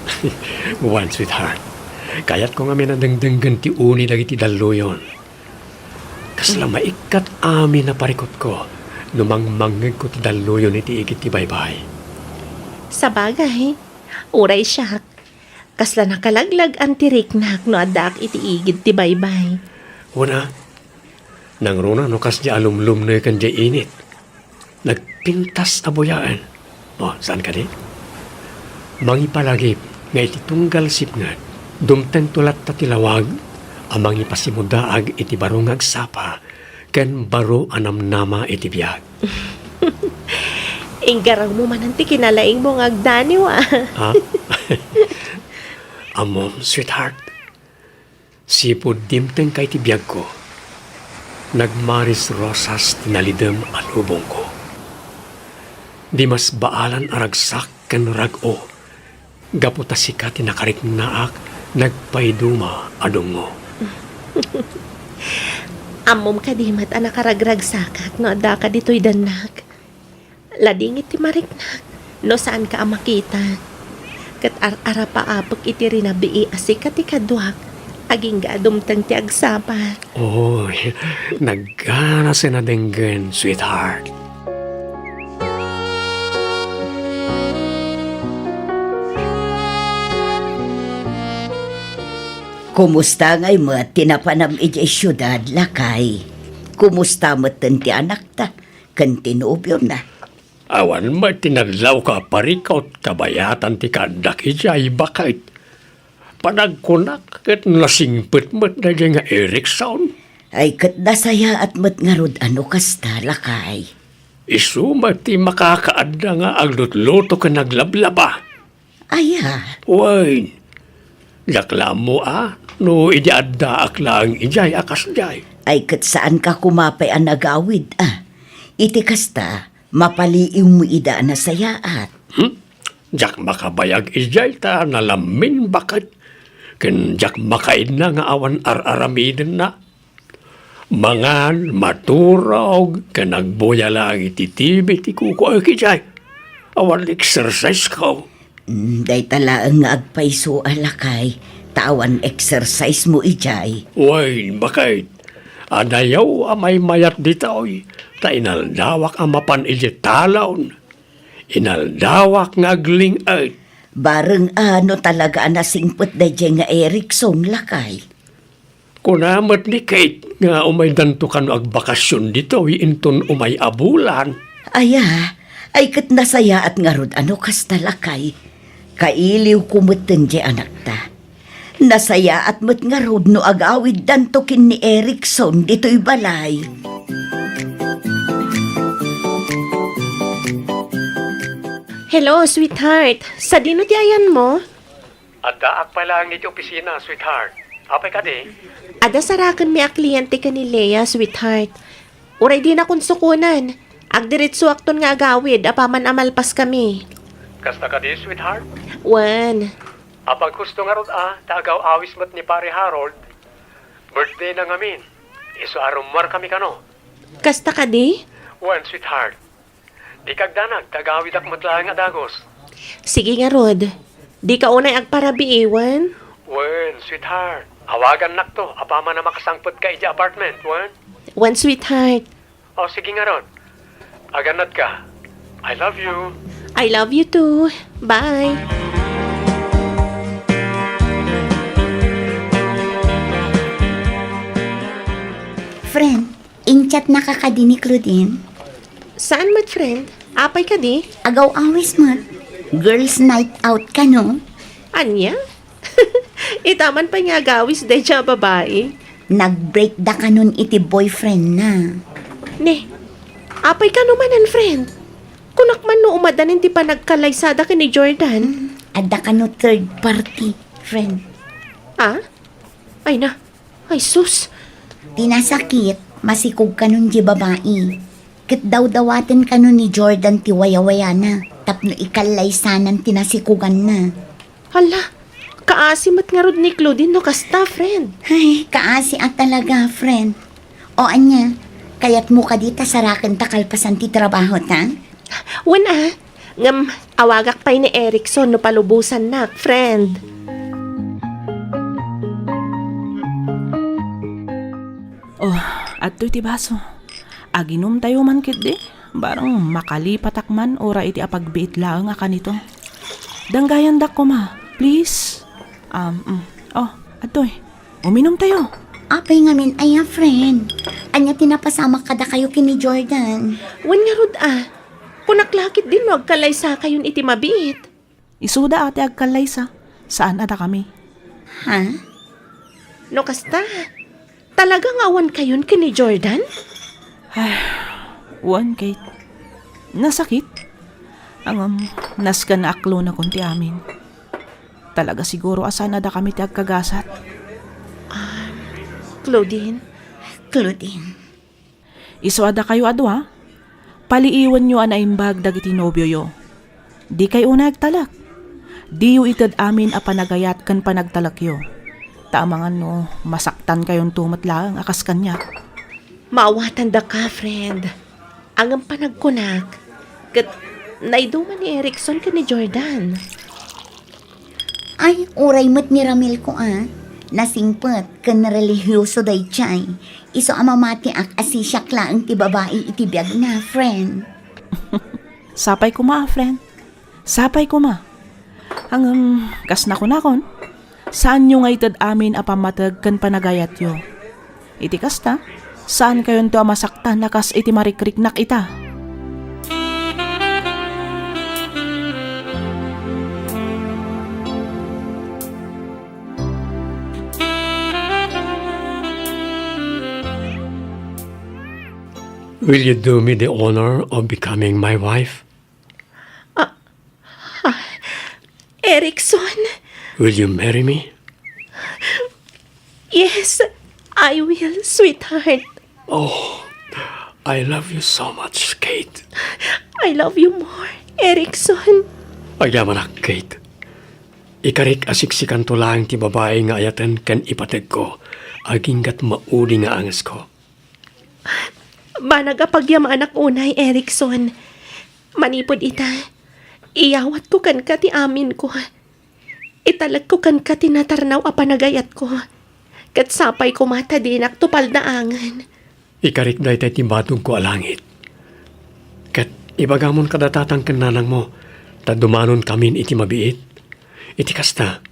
Wen, sweetheart. Kayatko ngamin a dengdenggen ti uni dagiti dalluyon. Kasla maikkat amin a parikutko no mangmangngegko ti dalluyon iti igid ti baybay. Sabagay, uray siak, kasla nakalaglag-an ti riknak no addaak iti igid ti baybay. Wen a, nangruna no kasdiay a lumlumneken diay init. Nagpintas a buyaen. O, saan kadi? Mangipalagip nga iti tunggal sipnget, dumtengto latta ti lawag a mangipasimudaag iti baro nga agsapa ken baro a namnama iti biag. Inggarawmo manen ti kinalaingmo nga agdaniw, a. Ha? Ammom, sweetheart, sipud dimtengka iti biagko, nagmaris rosas ti nalidem a lubongko. Di mas baalan a ragsak ken rag-o, gapu ta sika ti nakariknaak nagpaiduma a dungngo. Ammom kadi met a nakaragragsakak no addaka ditoy dennak? Ladingit ti mariknak no saanka a makita. Ket ar-arapaapek iti rinabii a sika ti kaduak, agingga a dumteng ti agsapa. Oy, nagganas a nadenggen, sweetheart. Kumusta ngay met ti napanam idiay siudad, lakay? Kumusta metten ti anakta ken ti nobiona? Awan met ti nadlawko a parikut kabayatan ti kaaddak idiay, baket. Panagkunak ket nasingpet met daydiay nga Erickson. Ay, ket nasayaat met ngarud a no kasta, lakay. Isu met ti makakaadda nga aglutluto ken aglablaba. Aya? Wen, diak la ammo a no idi addaak laeng idiay a kasdiay. Ay, ket saanka koma pay a nagawid a. Iti kasta, mapaliiwmo ida a nasayaat. Hmm? Diak makabayag idiay ta nalammin, baket. Ken diak makaidna nga awan ar-aramidenna. Mangan, maturog, ken agbuya laeng iti T V ti kukuaek idiay. Awan exercise ko. Mm, dayta laeng nga agpayso a, lakay, ta awan exercise mo idiay. Wen, baket. Adayo a maymayat ditoy, ta inaldawak a mapan idiay talon. Inaldawak nga agling-et. Bareng a no talaga a nasingpet daydiay nga Erickson, lakay. Kuna met ni Kate nga umaydanto kano agbakasyon ditoy inton umay a bulan. Aya, ay ket nasayaat ngarud a no kasta, lakay. Kailiwko metten diay anakta. Nasayaat met ngarud no agawiddanto ken ni Erickson ditoy balay. Hello, sweetheart. Sadino ti ayanmo? Addaak pay laeng iti opisina, sweetheart. Apay kadi? Adda sarakenmi a kliyente ken ni Lea, sweetheart. Uray dinakon sukonen, agdiretsoakton nga agawid apaman a malpaskami. Kasta kadi, sweetheart? Wen. Apaghusto ngarud a, ta agaw-awis met ni Pare Harold. Birthday na ngamin. Isu a rummuarkami kano. Kasta kadi? Wen, sweetheart. Dika agdanag, ta agawidak met laeng a dagus. Sige ngarud. Dika unay agparabii, wen? Wen, sweetheart. Awagannakto apaman a makasangpetka idiay apartment, wen? Wen, sweetheart. O, sige ngarud. Agannadka. I love you. I love you too. Bye. Friend, in-chatnaka kadi ni Claudine? Saan met, friend? Apay kadi? Agaw-awis met. Girls' night out kano? Ania? Itaman pay nga agawis daydiay a babai. Nag-break da kanon iti boyfriend na. Ne, apay kano manen, friend? Kunak man no umadanin ti panagkalaysada ken ni Jordan. Hmm, adda kano third party, friend. Ah? Ay na. Ay, sus! Ti nasakit, masikog kanon diay babai. Ket dawdawaten kano ni Jordan ti wayawayana tapno ikallaysanan ti nasikoganna. Hala, kaasi met ngarud ni Claudine no kasta, friend. Ay, kaasi a talaga, friend. O ania, kayatmo kadi ta sarakenta kalpasan ti trabahota? Wen a, ngem awagak pay ni Erickson no palubosannak, friend. Oh, adtoy ti baso. Aginumtayo man ketdi. Barang makalipatak man uray iti apagbiit laeng a kanito. Danggayandak koma, please. Um, mm. Oh, adtoy. Uminumtayo. Apay ngamin aya, friend? Ania ti napasamak kadakayo ken ni Jordan? Wen ngarud a. Kunak la ketdin no agkalaysakayon iti mabiit. Isuda a ti agkallaysa, saan a dakami. Ha? No kasta, talaga nga awankayon ken ni Jordan? Ay, wen, Kate. Nasakit? Ngem, nasken a aklonakon ti amin. Talaga siguro a saan a dakami ti agkagasat. Ah, Claudine? Claudine. Isu a dakayo a dua, paliiwenyo a naimbag dagiti nobioyo. Dikay unay agtalek. Diyo ited amin a panagayat ken panagtalekyo. Ta amangan no masaktankayonto met laeng a kas kaniak. Maawatandaka, friend. Ngem panagkunak, ket naiduma ni Erickson ken ni Jordan. Ay, uray met ni Ramil ko a. Nasingpet ken relihioso daydiay. Isu a mamatiak a sisiak laeng ti babai iti biagna, friend. Sapay koma, friend. Sapay koma. Ngem, kas nakunakon, saanyo nga ited amin a pammateg ken panagayatyo. Iti kasta, saankayonto a masaktan a kas iti marikriknak ita. Will you do me the honor of becoming my wife? Ah, ah, Erickson? Will you marry me? Yes, I will, sweetheart. Oh, I love you so much, Kate. I love you more, Erickson. Agyamanak, Kate. Ikarik a siksikanto laeng ti babai nga ayaten ken ipategko, aginggat maudi nga angesko. Banag a pagyamanak unay, Erickson. Manipud ita, iyawatko kenka ti aminko. Italekko kenka ti natarnaw a panagayatko. Ket sapay koma ta dinak tupalnaangen. Ikarik daytay ti batogko a langit. Ket ibagamon kada tatang ken nanangmo, ta dumanonkamin iti mabiit. Iti kasta,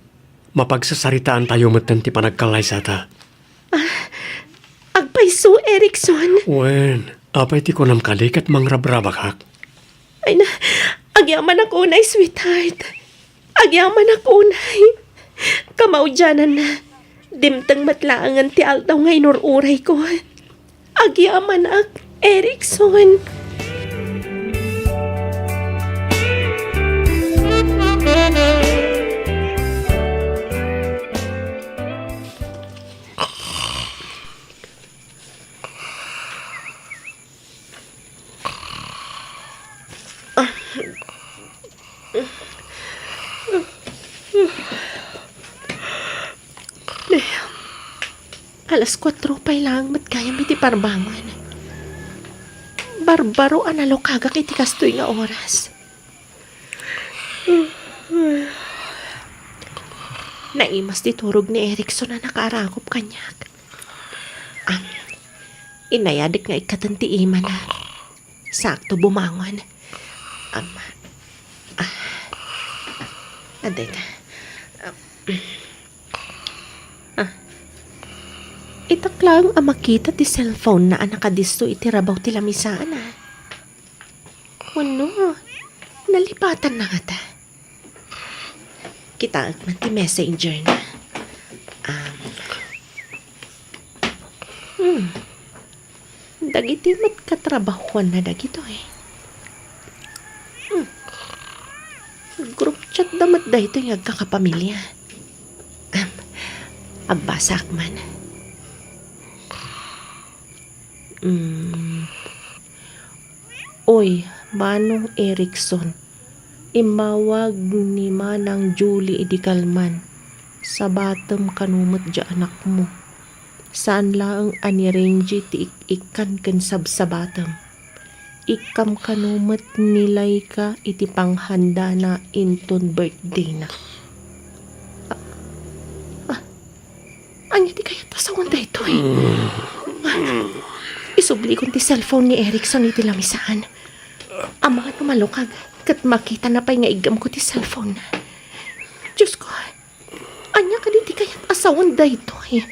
mapagsasaritaantayo metten ti panagkallaysata. Ah, agpayso, Erickson. Wen, apay ti kunam kadi ket mangrabrabakak? Ay na, agyamanak unay, sweetheart. Agyamanak unay. Kamaudiananna, dimteng met laengen ti aldaw nga inur-urayko. Agyamanak, Erickson. Alas kuatro pay laeng met gayam iti parbangon. Barbaro a nalukagak iti kastoy nga oras. Naimas ti turog ni Erickson a nakaarakop kaniak. Am, inayadek nga ikkaten ti imana. Sakto bumangon. Am, ah, adda ita. Am, ah, itak laeng a makita ti cellphone na a nakadisso iti rabaw ti lamisaan, a. Wenno, nalipatanna ngata? Kitaek man ti messenger na. Um, hmm. Dagiti met katrabahuanna dagitoy. Hmm. Group chat da met daytoy nga agkakapamilya. Um, agbasaak man. Hmm. Oy, Manong Erickson, immawag ni Manang Julie idi kalman. Sabatem kano met diay anakmo. Saan laeng a ni Renji ti ik-ikkan ken sabsabatem. Ikkam kano met ni Laika iti panghandana inton birthday-na. Ah, ah, Ania ti kayat a sawen daytoy? Isublikon ti cellphone ni Erickson iti lamisaan. Amangan no malukag ket makitana pay nga iggamko ti cellphone-na. Diosko, ania kadi ti kayat a sawen daytoy?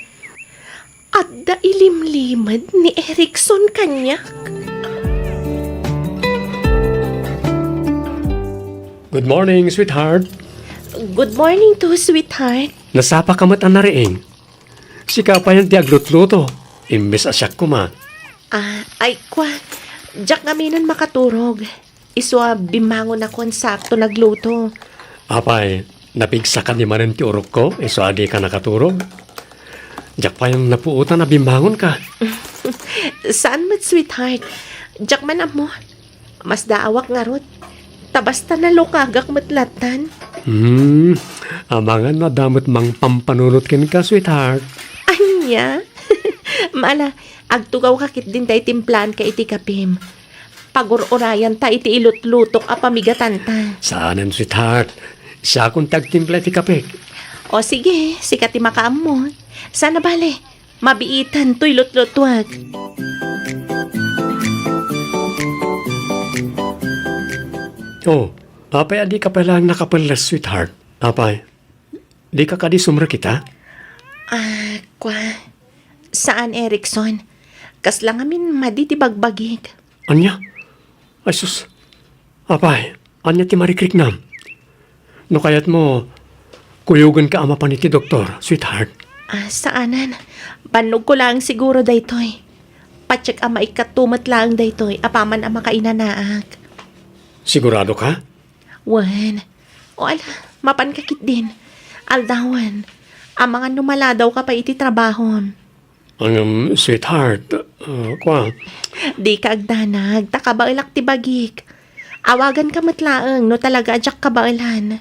Adda ilimlimed ni Erickson kaniak. Good morning, sweetheart. Good morning too, sweetheart. Nasapaka met a nariing. Sika payen ti aglutluto, imbes a siak koma. Ah, ay, kua, diak ngaminen makaturog. Isu a bimmangonakon sakto nagluto. Apay, napigsaka di manen ti urokko, isu a dika nakaturog? Diak pay napuotan a bimmangonka. Saan met, sweetheart. Diak man ammo. Masdaawak ngarud. Ta basta nalukagak met lattan. Hmm, amangan no adda met mangpampanunot kenka, sweetheart. Ania? Mala, agtugawka ketdin ta itimplaanka iti kapim. Pagur-urayanta iti ilutlutok a pamigatanta. Saanen, sweetheart. Siakon ti agtimpla iti kapek. O sige, sika ti makaammo. Saan a bale, mabiitan toy lutlutuak. Oh, apay a dika pay laeng nakapelles, sweetheart? Apay, dika kadi sumrekita? Ah, kua. Saan, Erickson. Kasla ngamin madi ti bagbagik. Ania? Ay sus. Apay, ania ti marikriknam? No kayatmo, kuyogenka a mapan iti doktor, sweetheart. Ah, saanen. Bannogko laeng siguro daytoy. Patiek a maikkato met laeng daytoy apaman a makainanaak. Sigurado ka? Wen. O ala, mapanka ketdin. Aldawen. Amangan no maladawka pay iti trabahom. Ngem, sweetheart, ah, kua. Dika agdanag, ta kabaelak ti bagik. Awaganka met laeng no talaga a diak kabaelan.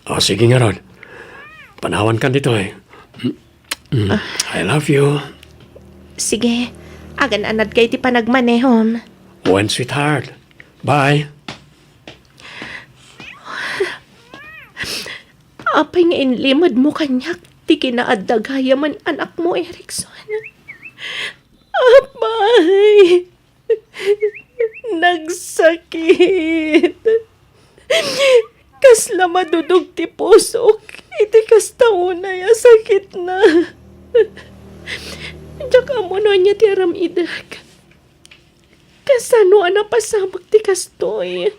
O, sige ngarud. Panawankan ditoy. Mm, I love you. Sige, agan-anadka iti panagmanehom. Wen, sweetheart. Bye. Apay nga inlimedmo kaniak ti kinaadda gayamen anakmo, Erickson? Apay, nagsakit. Kasla madudog ti pusok iti kasta unay a sakitna. Diak ammo no ania ti aramidek. Kasano a napasamak ti kastoy?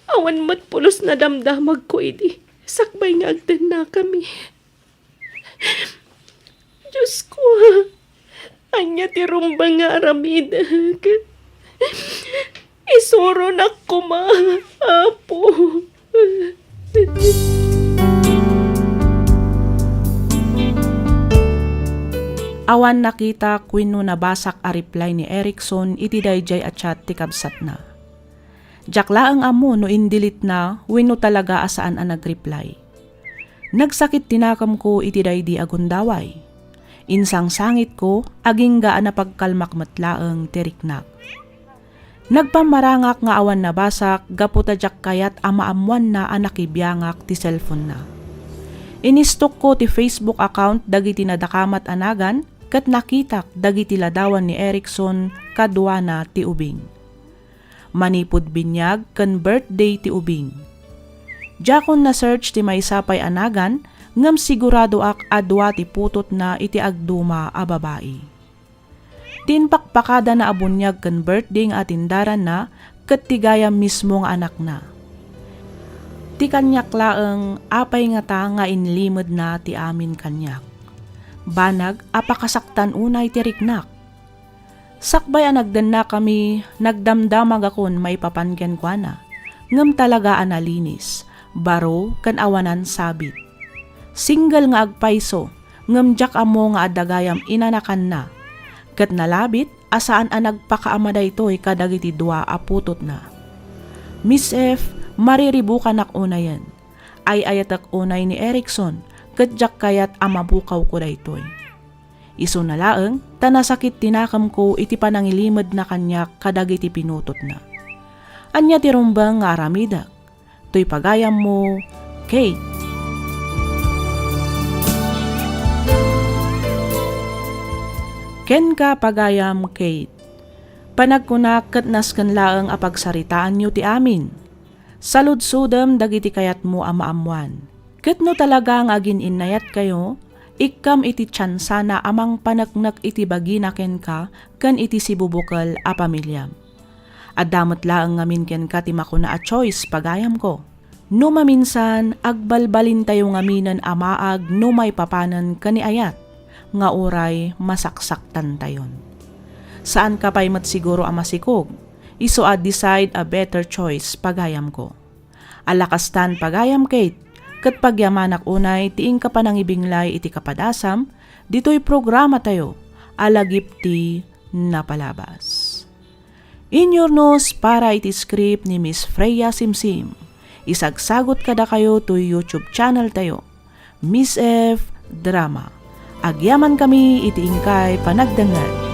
Awan met pulos nadamdamagko idi sakbay nga agdennakami. Diosko, ania ti rumbeng nga aramidek? Isuronak koma, Apo. Awan nakitak wenno nabasak a reply ni Erickson iti daydiay a chat ti kabsatna. Diak laeng ammo no indelete-na wenno talaga a saan a nag-reply. Nagsakit ti nakemko iti daydi a gundaway. Insangsangitko, agingga a napagkalmak met laeng ti riknak. Nagpammarangak nga awan nabasak gapu ta diak kayat a maammoanna a nakibiangak ti cellphone-na. Inistokko ti Facebook account dagiti nadakamat a nagan ket nakitak dagiti ladawan ni Erickson kaduana ti ubing. Manipud binyag ken birthday ti ubing. Diakon na-search ti maysa pay a nagan ngem siguradoak a dua ti putotna iti agduma a babai. Ti impakpakadana a buniag ken birthday nga atindaranna ket ti gayam mismo nga anakna. Ti kaniak laeng, apay ngata nga inlimedna ti amin kaniak? Banag a pakasaktan unay ti riknak. Sakbay a nagdennakami, nagdamdamagakon maipapan kenkuana, ngem talaga a nalinis, baro ken awanan sabit. Single nga agpayso, ngem diak ammo nga adda gayam inanakanna, ket nalabit a saan a nagpakaama daytoy kadagiti dua a putotna. Miss F, mariribukanak unayen. Ay-ayatek unay ni Erickson, ket diak kayat a mabukawko daytoy. Isuna laeng ta nasakit ti nakemko iti panangilimedna kaniak kadagiti pinutotna. Ania ti rumbeng nga aramidek? Toy pagayammo, Kate. Kenka, pagayam, Kate. Panagkunak ket nasken laeng a pagsaritaanyo ti amin. Saludsodem dagiti kayatmo a maammoan. Ket no talaga nga agin-innayatkayo, ikkam iti tiansana a mangpaneknek iti bagina kenka ken iti sibubukel a pamiliam. Adda met laeng ngamin kenka ti makuna a choice, pagayamko. No maminsan, agbalbalintayo ngaminen a maag no maipapanen ken ni ayat, nga uray masaksaktantayon. Saanka pay met siguro a masikog, Isu a Decide a Better Choice, pagayamko. Ala kastan, pagayam Kate, ket pagyamanak unay ti inka panangibinglay iti kapadasam ditoy programatayo a Lagip ti Napalabas. Inyurnos para iti script ni Miss Freya Simsim. Isagsagot kadakayo toy YouTube channel tayo, Miss F Drama. Agyamankami iti inkay panagdengngeg.